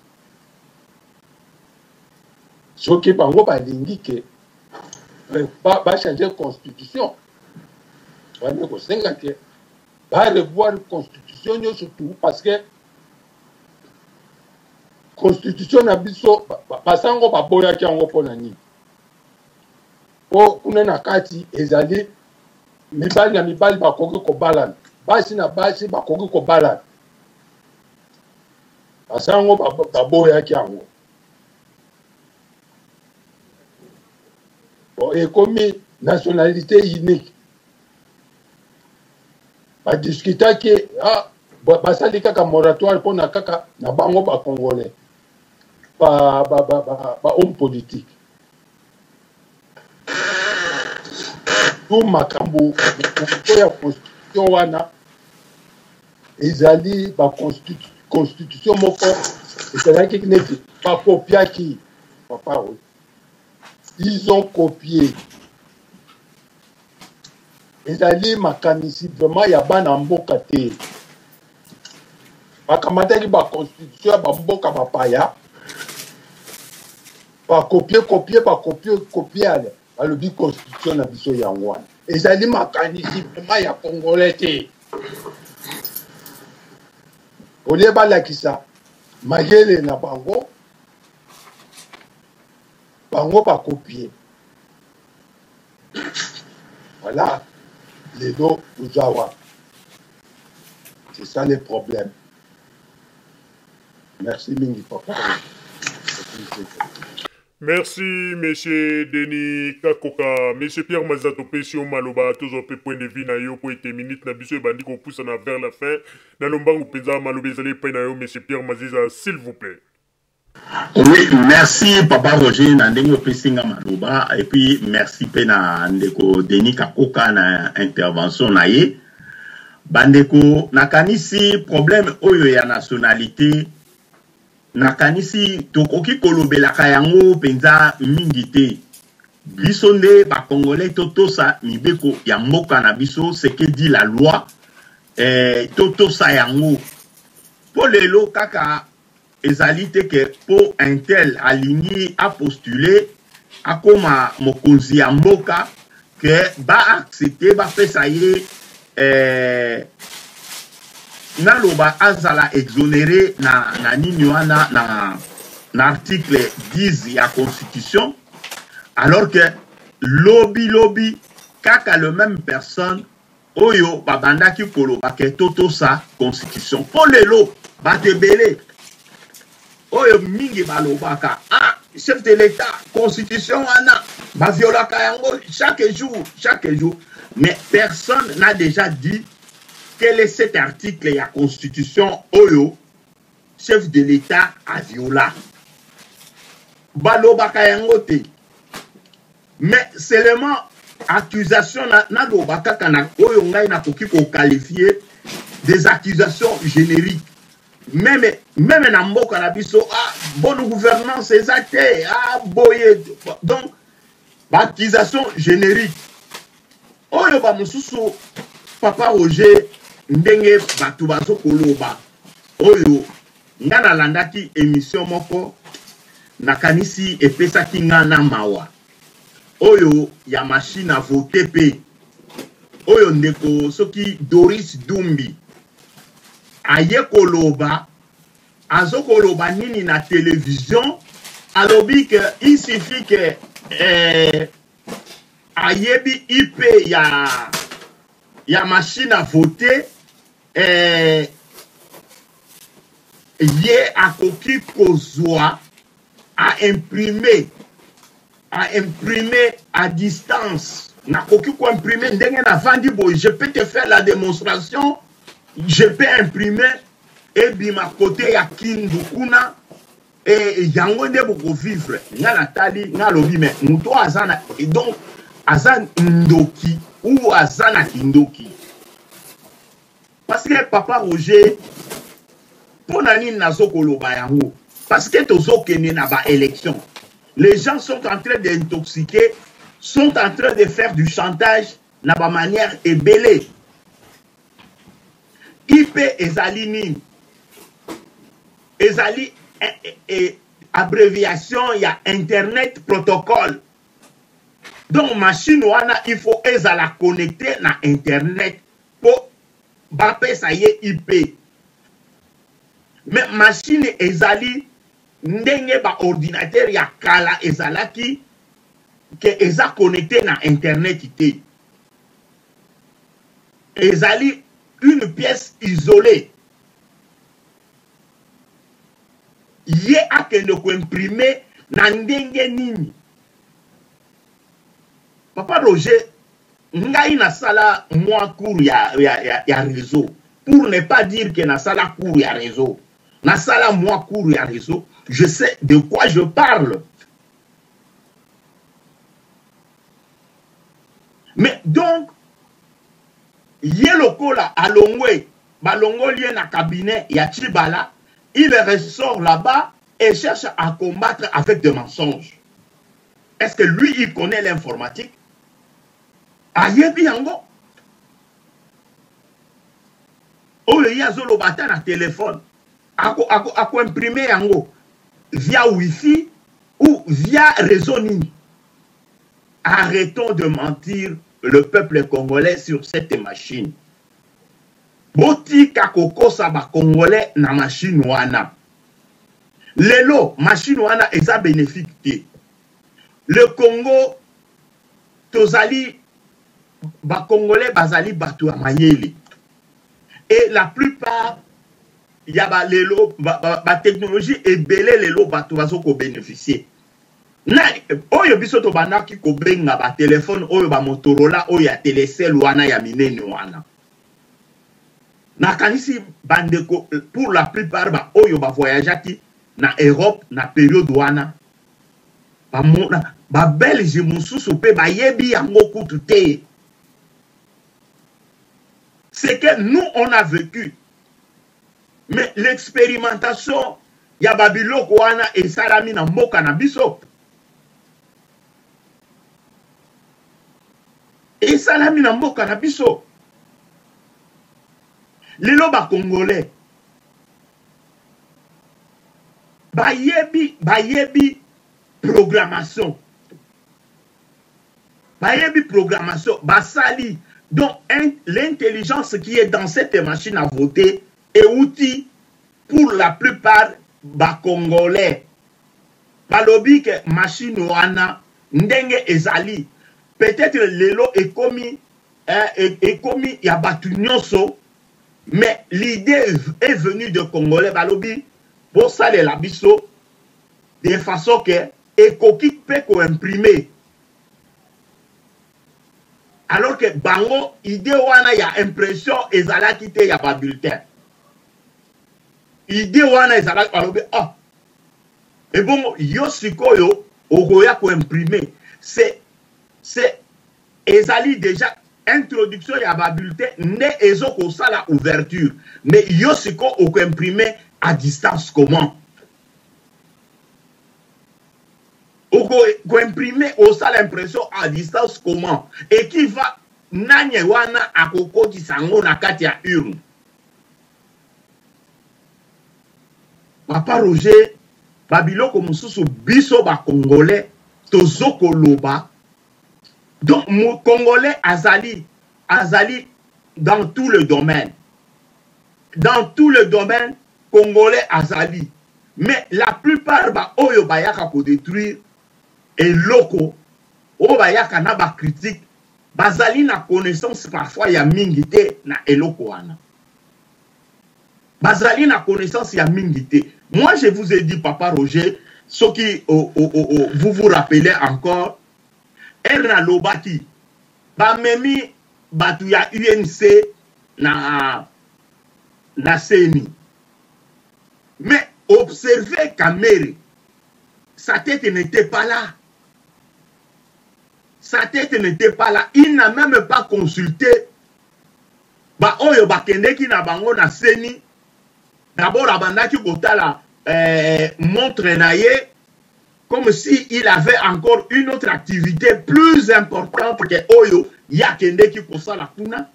Soki bango balingi ke bachange constitution, bande kosenga ke barevoir constitution nyonso tout, parce que constitution na biso basango baboyaki yango mpo na nini? Mpo kuna na kati ezali mibali na mibali bakoki kobalana, basi na basi bakoki kobalana. Basango baboyaki yango. Bon, ekomi nationalité unique, badiskutaki, ah, basali kaka moratoire mpona kaka na bango bacongolais, ba, ba, ba, ba, ba homme politique. To makambo ya constitution wana ezali ba constitution moko ezalaki neti bakopiaki, papa oyo ils ont copié. Ezali makanisi vraiment ya bana mboka te. Bakamataki baconstitution ya bamboka bapaya, bakopie kopie, bakopie kopie, ale balobi constitution na biso yango wana. Ezali makanisi vraiment ya congolais te. Olie balakisa mayele na bango, bango bakopie. Voilà, lelo toza wapi? C'est ça le problème. Merci mingi, papa. Merci, monsieur Denis Kakoka. Monsieur Pierre Maza, topesi yo maloba, tozwa mpe point de vue na yo mpo ete minute na biso ebandi kopusana vers la fin. Na lombangu mpenza, maloba ezali epai na yo, monsieur Pierre Maziza, s'il vous plaît. Oui, merci papa Roger na ndenge opesi nga maloba, et puis merci pe na ndeko Denis Kakoka na intervention na ye. Bandeko, nakanisi problème oyo ya nationalité, nakanisi tokoki kolobelaka yango mpenza mingi te. Biso nde ba Congolais totosa mibeko ya mboka na biso, ce que dit la loi, eh, totosa yango. Po lelo kaka ezali te ke po un tel alingi a postuler akoma mokonzi ya mboka ke ba accepter bapesa ye eh, naloba azala exonere na, na nini wana na, na article 10 ya constitution, alors que lobi lobi kaka le même personne oyo babandaki koloba ke totosa constitution. Mpo lelo. Bato ebele oyo mingi balobaka ah chef de l'État constitution wana baviolaka yango chaque jour chaque jour mais personne n'a déjà dit quel est cet article ya constitution oyo chef de l'État aviola balobaka yango te mais seulement accusation naloba kaka na oyo ngai nakoki koqualifie des accusations génériques meme meme na mboka na biso ah, bonne gouvernance eza te ah, boye donc baaccusation générique oyo bamosusu papa roger ndenge bato bazokoloba oyo nga nalandaki emission moko nakanisi epesaki nga na mawa oyo ya machine à voter pe oyo ndeko soki Doris Dumbi aye koloba azokoloba nini na television alobi que il suffit que eh, ayebi IP ya ya machine à voter eh, ye akoki kozwa a imprimer a imprimer à distance nakoki ko imprimer ndenge navandi boye je peux te faire la démonstration je peux imprimer ebima kote ya kindu kuna e yango nde bokovivre nga natali nga alobi me moto oyo aza na donc aza ndoki ou aza na kindoki parce que papa roger mpo na nini nazo koloba yango parce que tozokende na ba élection les gens sont en train d'intoxiquer sont en train de faire du chantage na ba manière ebele ip ezali nini ezali eh, eh, eh, abréviation ya internet protocole donc machine wana il faut ezala connecté na internet mpo bapesa ye IP. Mais machine ezali ndenge ba ordinateur ya kala ezalaki ke eza connecte na internet te. Ezali une pièce isolée. Ye akende ko imprimer na ndenge nini? Papa Roger ngai nasala mwa cours ya, ya, ya, ya réseau pour ne pas dire que nasala cours ya réseau nasala mwa cours ya réseau je sais de quoi je parle mais donc ye lokola alongwe balongoli ye na cabinet ya Tshibala il ressort là-bas et cherche à combattre avec des mensonges Est-ce que lui, il connaît l'informatique Ayebi yango oyo ye azoloba ata na telefone akoimprime ako, ako yango via wifi ou via réseau nini arrêtons de mentir le peuple congolais sur cette machine botika kokosa bacongolais na machine wana Lelo machine wana eza benefique te. Le Congo tozali ba congolais bazali bato ya mayele et la plupart ya ba lelo ba, ba, ba technologie ebele lelo bato bazo ko beneficier na oyo biso tobandaki kobenga ba telefone oyo ba Motorola oyo ya telecel wana ya minene wana Nakanisi bandeko pour la plupart ba oyo ba voyageaki na Europe na periode wana bamona ba belge mosusu pe bayebi yango kutu te. Ce que nous on a vécu mais l'expérimentation ya ba biloko wana esalami na mboka na biso esalami na mboka na biso lelo ba congolais bayebi bayebi programmation bayebi programmation basali donc l'intelligence qui est dans cette machine à voter euti pour la plupart ba congolais balobi ke machine wana ndenge ezali peut-être lelo ekomi eh, e, ekomi ya bato nyonso. Mais l'idée est venue de Congolais balobi bosalela biso de façon que ekoki mpe ko imprimer alors que bango idée wana ya impression ezalaki te ya ba bulletin idée wana ezalaki balobi ah ebongo yo sikoyo okoya ko imprimer c'est c'est ezali dejà introduction ya ba bulletin nde ezo kosala ouverture mais yo siko oko imprimer à distance comment oko ko imprimer osala impression à distance comment et qui va nani wana akokotisa yango na kati ya urne papa Roger babiloko mosusu biso ba congolais tozo koloba Donc congolais azali azali dans tout le domaine. Dans tout le domaine congolais azali. Mais la plupart ba oyo bayaka ko détruire eloko oyo bayaka na ba critique bazali na connaissance parfois ya mingi te na eloko wana. Bazali na connaissance ya mingi te. Moi je vous ai dit papa Roger soki oh, oh, oh, oh, vous vous rappelez encore Heure na lobaki ba memi batu ya UNC na na CENI. Mais observez Kamere, sa tête n'était pas là. Sa tête n'était pas là. Il n'a même pas consulté ba oyo bakendeki na bango na CENI. D'abord abandaki kotala eh, montre na ye comme si il avait encore une autre activité plus importante que oyo ye akendeki kosala kuna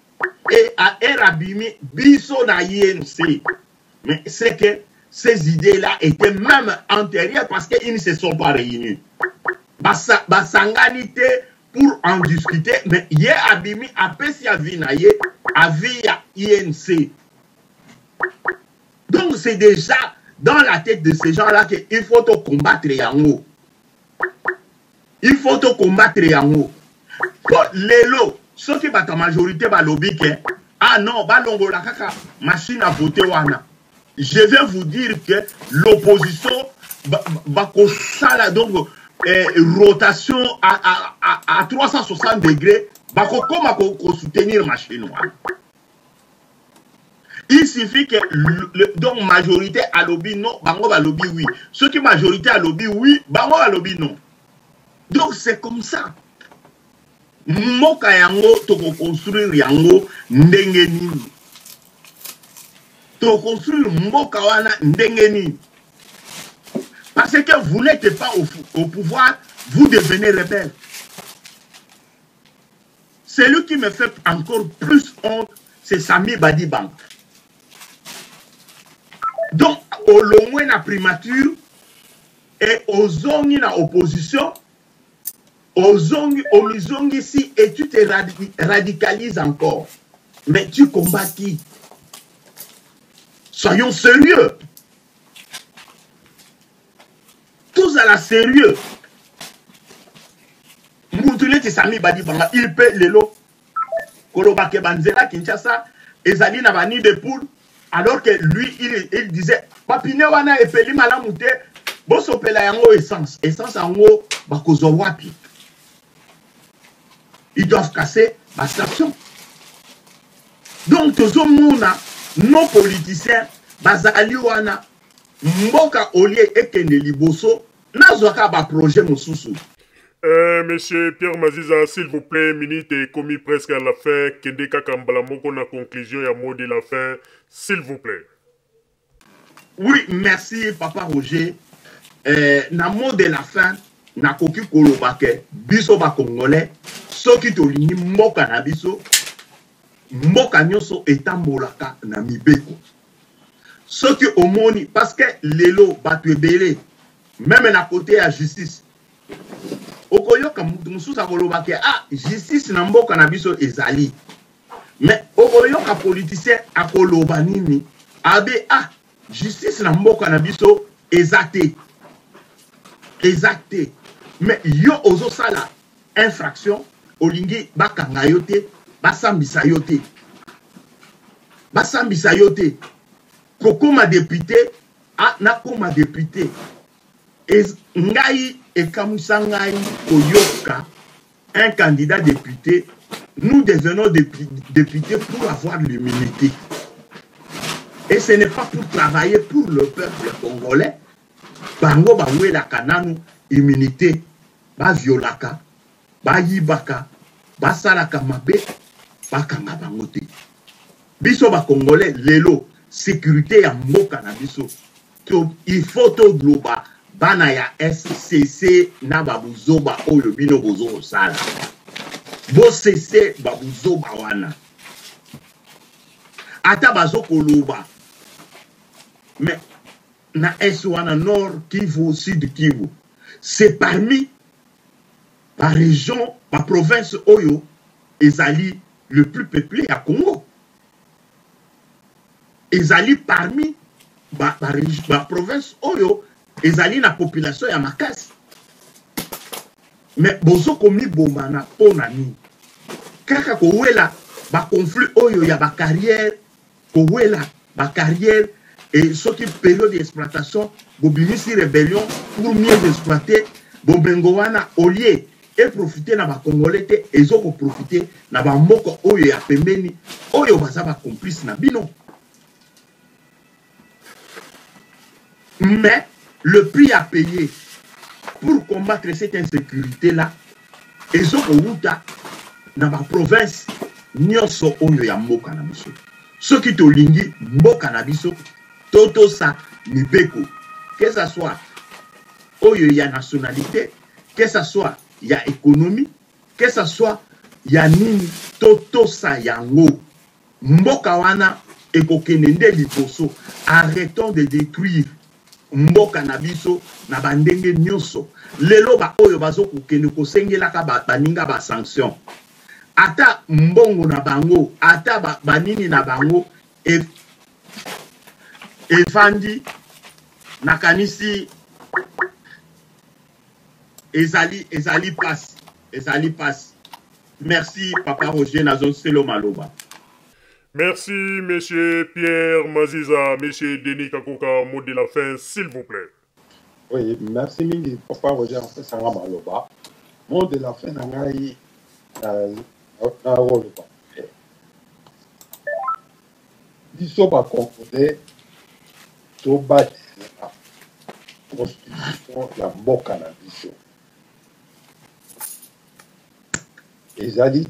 et à heure abimi biso na INC mais c'est que ces idées-là étaient même antérieures parce qu'ils ne se sont pas réunis. Basangani te pour en discuter, mais ye abimi apesi avis na ye, avis ya INC. Donc c'est déjà dans la tête de ces gens-là qu'il faut te combattre yango. Il faut te combattre yango. Po lelo soki bato ya majorité balobi ke ah non balongola kaka machine à voter wana. Je vais vous dire que l'opposition bakosala donc eh, rotation à, à, à, à 360 degrés bakokoma kosoutenir machine wana. Il suffit que le, donc majorité alobi non, bango balobi oui. Ceux qui majorité alobi oui, bango balobi non. Donc c'est comme ça. Mboka yango toko construire yango ndenge nini? Toko construire mboka wana ndenge nini? Parce que vous n'êtes pas au, au pouvoir, vous devenez rebelle. Celui qui me fait encore plus honte, c'est Sami Badibang. Donc, olongwe na primature et ozongi na opposition, ozongi, omizongisi et tu te radicalises encore. Mais tu combats qui Soyons sérieux. Tozala sérieux. Mutu neti Sami Badibanga, il peut lelo koloba ke ba nzela Kinshasa ezali na ba nid de poule alors que lui il, il disait ba pneu wana epeli malamu te bosopela yango essence essence yango bakozwa wapi ils doivent casser ba station donc tozomona nos politiciens bazali wana mboka olie ekende liboso nazwa kaka ba projet mosusu Euh, monsieur Pierre Maziza, s'il vous plaît, minute est commis presque à la fin. Kende kaka mbala moko na conclusion ya mot de la fin, s'il vous plaît. Oui, merci papa Roger. Euh, na mot de la fin, nakoki koloba ke biso ba congolais soki tolingi mboka na biso mboka nyonso etambolaka na mibeko soki omoni parce que lelo bato ebele meme na kote ya justice okoyoka moto mosusu akoloba ke ah justice na mboka na biso ezali mais okoyoka politicien akoloba nini abe ah justice na mboka na biso eza te eza te mais yo ozosala infraction olingi bakanga yo te basambisa yo te. Basambisa yo te. Kokoma depute, ah, nakoma depute. Ez, ngai ekamwisa ngai koyoka un candidat député, nous devenons députés pour avoir l'immunité. Et ce n'est pas pour travailler pour le peuple congolais. Bango bawelaka nanu immunité, baviolaka, bayibaka, basalaka mabe, bakanga bango te. Biso ba congolais lelo sécurité ya mboka na biso to il faut toloba bana ya SCC na ba buzoba oyo bino bozo kosala bo cesse ba buzoba wana ata bazo koloba mais na est wana nord Kivu sud Kivu c'est parmi ba région ba province oyo ezali le plus peuplé ya Congo ezali parmi ba, ba, ba province oyo ezali na population ya makasi mais bozo komibomana mpo na nini kaka kowela baconflit oyo ya bacarrière kowela bacarrière et soki période ya exploitation bobimisi rébellion pour mieux exploiter bomengo wana olie eprofite na bacongolais te ezo koprofite na bamboka oyo ya pembeni oyo baza bacomplice na bino mais le prix à payer pour combattre cette insécurité là ezo kowuta na baprovince nyonso oyo ya mboka na biso soki tolingi mboka na biso totosa mibeko que ça soit oyo ya nationalité que ça soit ya économie que ça soit ya nini totosa yango mboka wana ekokende nde liboso arrêtons de détruire mboka na biso na bandenge nyonso lelo baoyo bazokokende kosengelaka baninga ba sanction ata mbongo na bango ata banini na bango e, efandi nakanisi ezali ezali pasi ezali pasi merci papa roger nazongiselo maloba Merci, monsieur Pierre Maziza, monsieur Denis Kakoka, mot de la fin, s'il vous plaît. Oui, merci mingi papa Roger opesanga maloba. Mot de la fin na ngai nakoloba biso ba congolais tobatela constitution ya mboka na biso ezali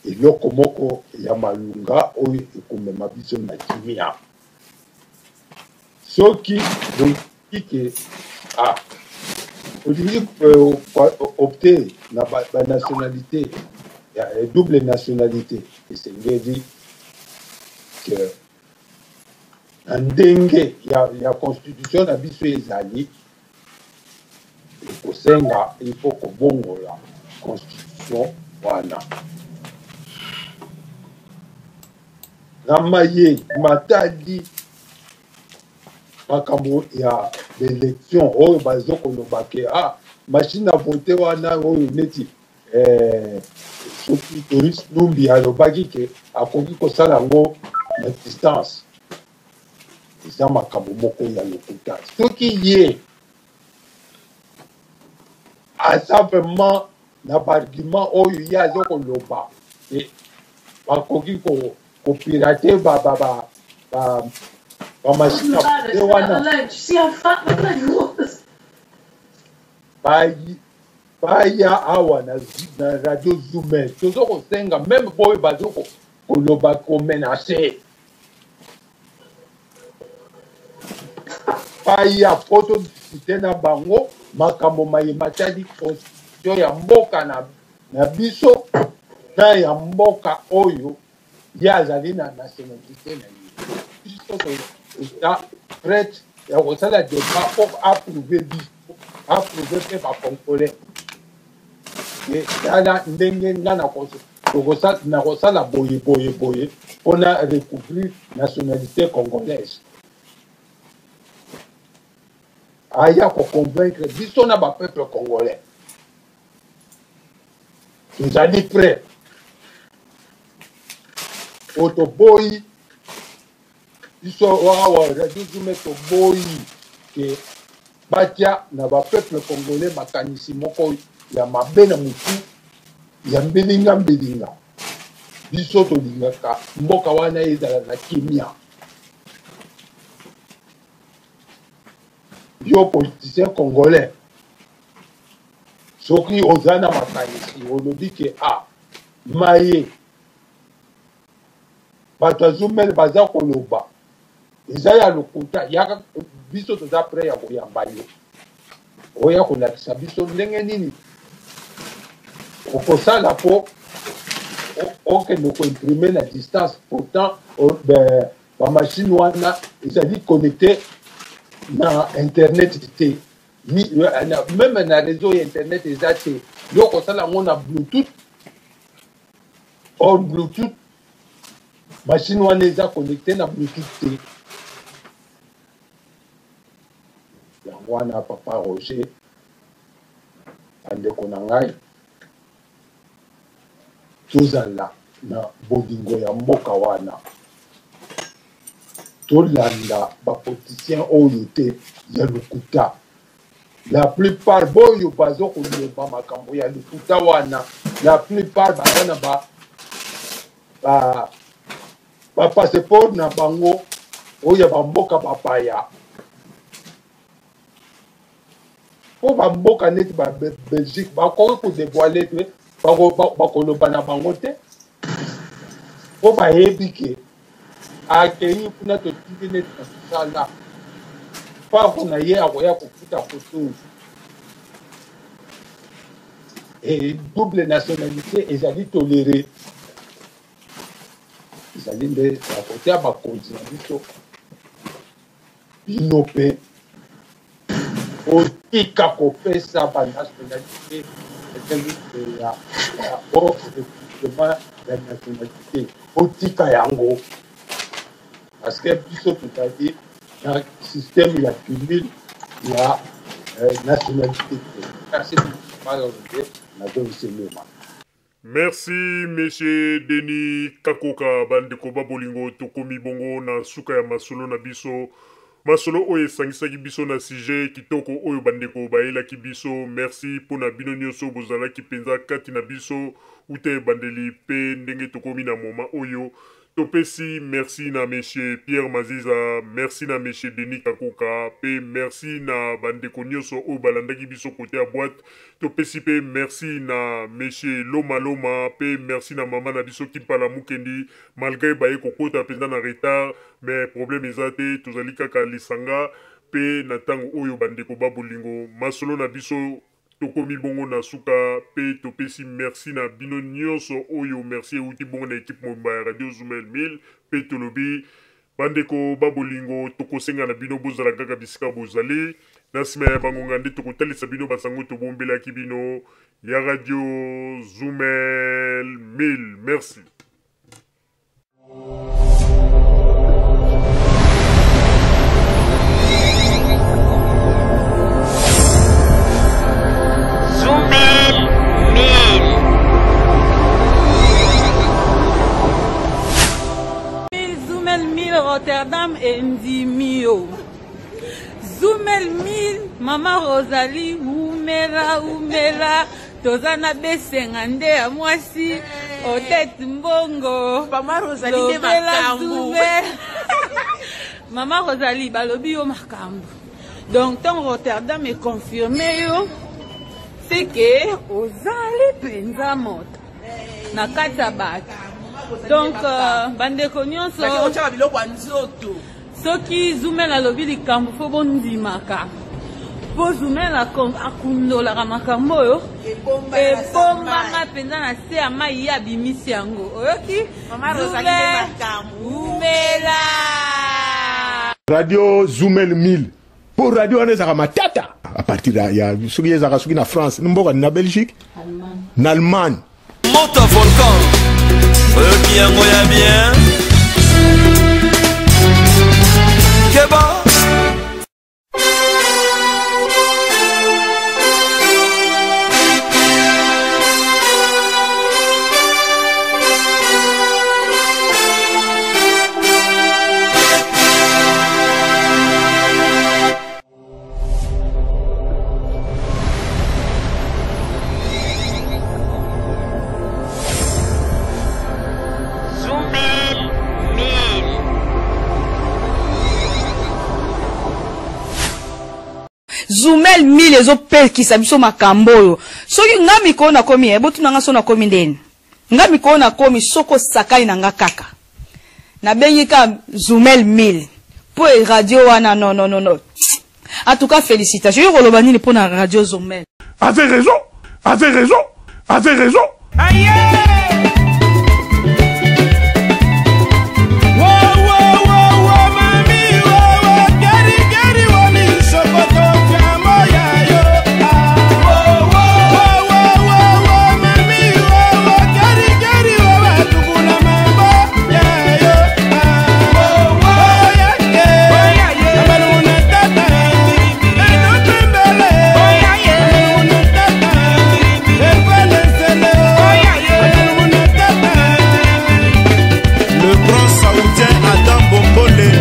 eloko moko ya malunga oyo ekomema biso na kimia soki bolingi ke ah, olingi euh, opte na banationalité ya euh, double nationalité esengeli ke na ndenge ya, ya constitution na biso ezali ekosenga il faut kobongola constitution wana na maye matali makambo ya baelection oyo bazo koloba ke ah, machine à voter wana oyo neti eh, soki Doris Numbi alobaki ke akoki kosala yango na distance eza makambo moko ya lokuta soki ye aza vraiment na baargument oyo ye aza koloba e bakoki kopirate bamashine ya wana baya awa na, na radio zume tozo kosenga meme boyo bazo koloba komenace baya po todiskute na bango makambo maye matali constitution ya mboka na, na biso na ya mboka oyo ye azali na nationalité na ye biso toza prete ya kosala debat mpo approuve biso approuve mpe bacongolais tala ndenge nga nakosala boye boye boye mpo na recouvrir nationalité congolaise aya koconvaincre biso na bapeuple congolais tozali prêt po toboyi. Biso awa Radio Zume toboyi ke batia na ba peuple congolais makanisi moko ya mabe na mutu ya mbilinga mbilinga. Biso tolingaka mboka wana ezala na kimia. Yo politicien congolais soki oza na makanisi olobi ke a ah, maye bato ya zumel baza koloba eza ya lokuta yaka biso toza pre ya koyamba yo oya kolakisa biso ndenge nini okosala mpo okende koimprime na distance pourtant bamashine wana ezali connecte na internet te meme na réseau ya internet eza te yo okosala yango na bluetooth or bluetooth machine wana eza connecte na bluetooth te yango wana papa roger bandeko na ngai tozala na bolingo ya mboka wana tolanda bapoliticien oyo te ya lokuta la plupart boyo bazo koloba makambo ya lokuta wana la plupart baza na ba ba ba passeport na bango oyo ya bamboka bapaya mpo bamboka neti ba belgique bakoki kodevoile te bakoloba na bango te mpo bayebi ke akei kuna totindi neti na mosala pako na ye akoya kofuta koto e double nationalité ezali tolere ezali nde na kote ya bakonzi na biso bino mpe otika kopesa banationalité ezali ya recrutement ya nationalité otika yango parce que biso tozali na système ya cumul ya euh, nationalité te kasi nazongiselema Merci monsieur Denis Kakoka bandeko ba bolingo tokomi bongo na suka ya masolo na biso masolo oyo esangisaki biso na sujet kitoko oyo bandeko bayelaki biso merci mpo na bino nyonso bozalaki mpenza kati na biso uta ebandeli mpe ndenge tokomi na moma oyo Topesi merci na monsieur Pierre Maziza, merci na monsieur Denis Kakoka pe merci na ba ndeko nioso oyo balandaki biso cote ya boite. Topesi pe merci na monsieur Loma Loma pe merci na mama na biso Kimpala Mukendi malgre baye kokota penza na retard mais problème eza te tozali kaka lisanga pe na tango oyo ba ndeko ba bolingo masolo na biso Tokomi bongo na suka pe topesi merci na bino nionso oyo merci ewuti bongo na equipe mobimba ya Radio Zumel 1000 pe tolobi bandeko ba bolingo tokosenga na bino bozala kaka bisika bozali na sima ya bangonga nde tokotalisa bino basango tobombelaki bino ya Radio Zumel 1000 merci. Zumel 1000 Rotterdam endimi yo. Zumel 1000 Mama Rosalie umela umela toza na besenga nde ya mwasi eh. Odette Mbongo Mama Rosalie nde makambo Mama Rosalie balobi yo makambo donc ntango Rotterdam econfirme yo c'est que ozali mpenza moto na kati ya bato donc euh, bandeko nyonso biloko ya nzoto Soki Zumel alobi likambo fo bondimaka mpo Zumel akundolaka makambo oyo ebombama mpenza na se ya mai ye abimisi yango oyoki Zumel umela radio Zumel 1000 mpo radio wana ezalaka matata a partir ya soki ezalaka soki na France mboka na Belgique na Allemagne Moto volcan oyoki yango ya bien keba Zumel 1000 ezopekisa biso makambo oyo. Soki nga mikolo nakomi, eh, botuna nga so nakomi ndeni. Nga mikolo nakomi soki osakani na nga kaka. Nabengi ka Zumel 1000. Po e radio wana non non non non. En tout cas félicitations. Yo koloba nini pona radio Zumel? Avait raison, avait raison, avait raison. Le grand saoudien Adam Bombole.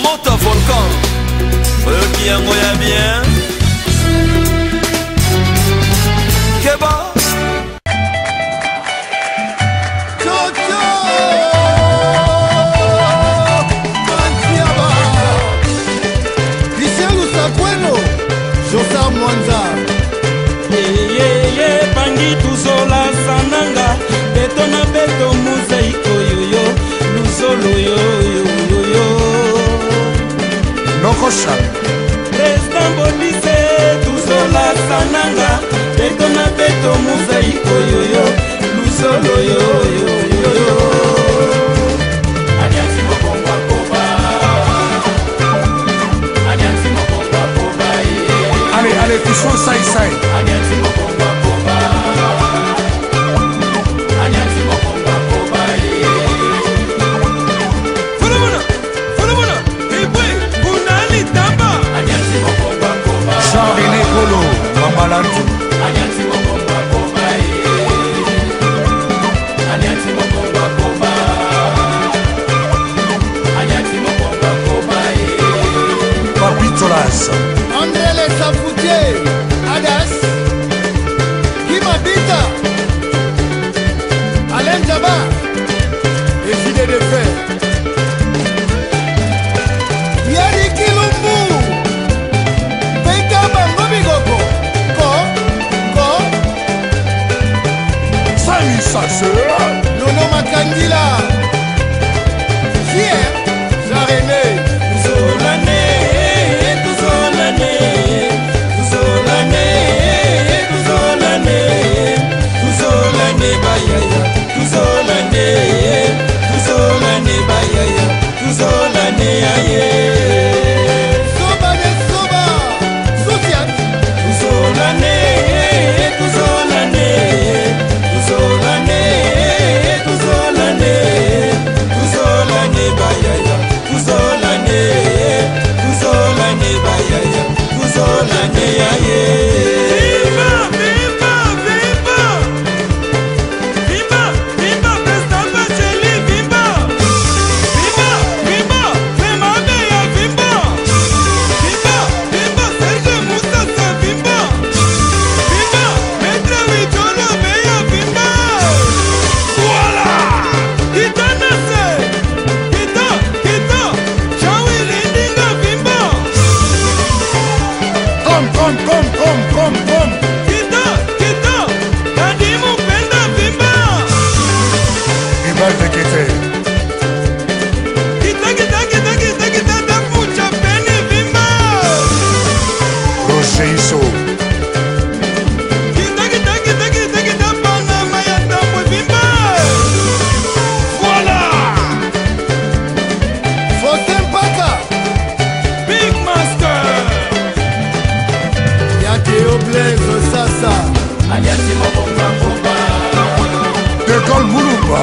Moto volcan. Oyoki yango ya bien. Keba. Lucien Lusakweno, Josar Mwanza. Eyeye pangi tuzola sananga beto na beto mozaiko yoyo luzolo yoyoyoyo Nokosha. President Bodise tuzola sananga beto na beto mozaiko yoyo luzolo yoyoyoyo. Allez, allez, touchons ça, ça. Jean-René Polo, Mambalantu. Papi Tolas. André Le Safoutier, Adas, Kimabita, Alain Djaba Et Fidé de Fer. Yadi Kilumbu, Peka Bango Bigoko, Ko, Ko, Samy Sasseur. Nono Makandila, Fier, Jean-René, Tuzolane, tuzolane, tuzolane, tuzolane, tuzolane bayaya, tuzolane, tuzolane bayaya, tuzolane aye. Soba de Soba, Sotiak, Tuzolane, tuzolane, tuzolane, tuzolane, tuzolane bayaya, tuzolane, tuzolane bayaya, tuzolane aye. Viva, viva, viva! Viva, viva, President Bacheli, viva! Viva, viva, Femabeya, viva! Viva, viva, Serge Moussassa, viva! Viva, Maître Wijolo, Beya, viva! Voilà! Kita Nase! Kita, kita! Jean-Willy Ndinga, viva! Comme, comme, comme, comme, comme, comme. Kita, kita! Kadimu Penda, viva! Ibal Tekete. Kita, kita, kita, kita, kita, Dafucha Peni, viva! Roger Issou. Kita, kita, kita, kita, kita, Panama ya Tambwe, viva! Voilà! Faustin Paka, Big Master! Yakeo Blaise Sasa, De Gaulle Moulumba.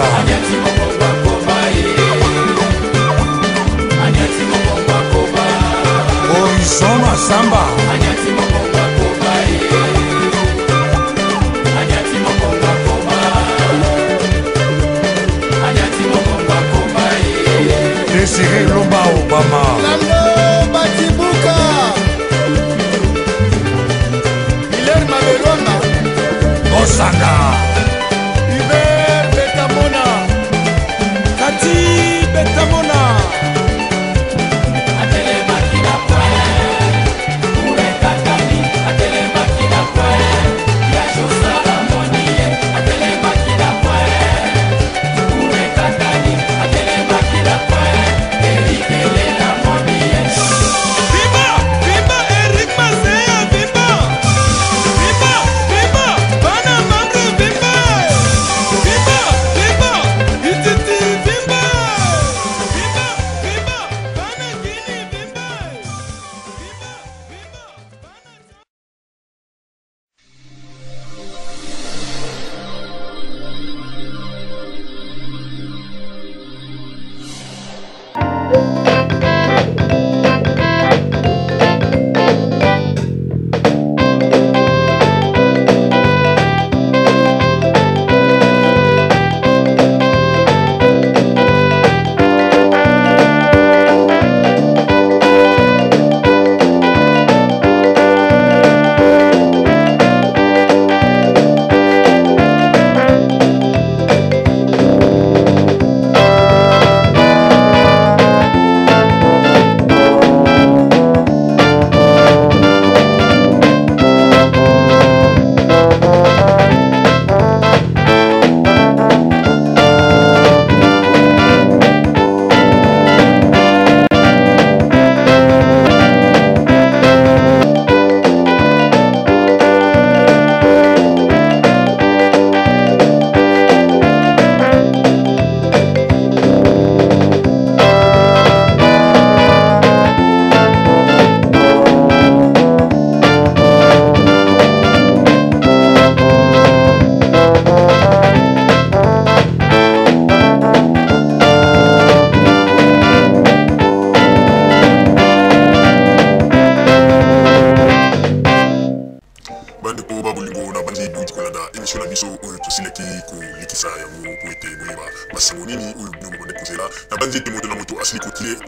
emission na biso oyo tosilaki kolekisa yango mpo ete boyeba basango nini oyo bino bobandaki kozela. Nabanzi ete moto na moto asili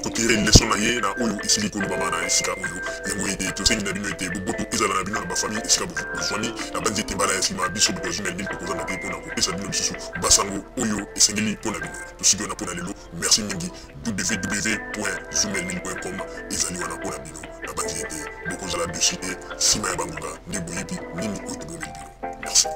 kotire leson na ye na oyo esili kolobama na esika oyo. Yango ete tosengi na bino ete boboto ezala na bino na bafamille esika bozwami. Nabanzi ete mbala ya nsima biso bato ya Zumel 1000 tokozanga te mpo na kopesa bino lisusu basango oyo esengeli mpo na bino. Tosuki wana mpo na lelo. Merci mingi. www.zumel1000.com ezali wana mpo na bino. Nabanzi ete bokozala dessus te nsima ya bangonga nde boyebi nini oyo tobomeli bino. Merci.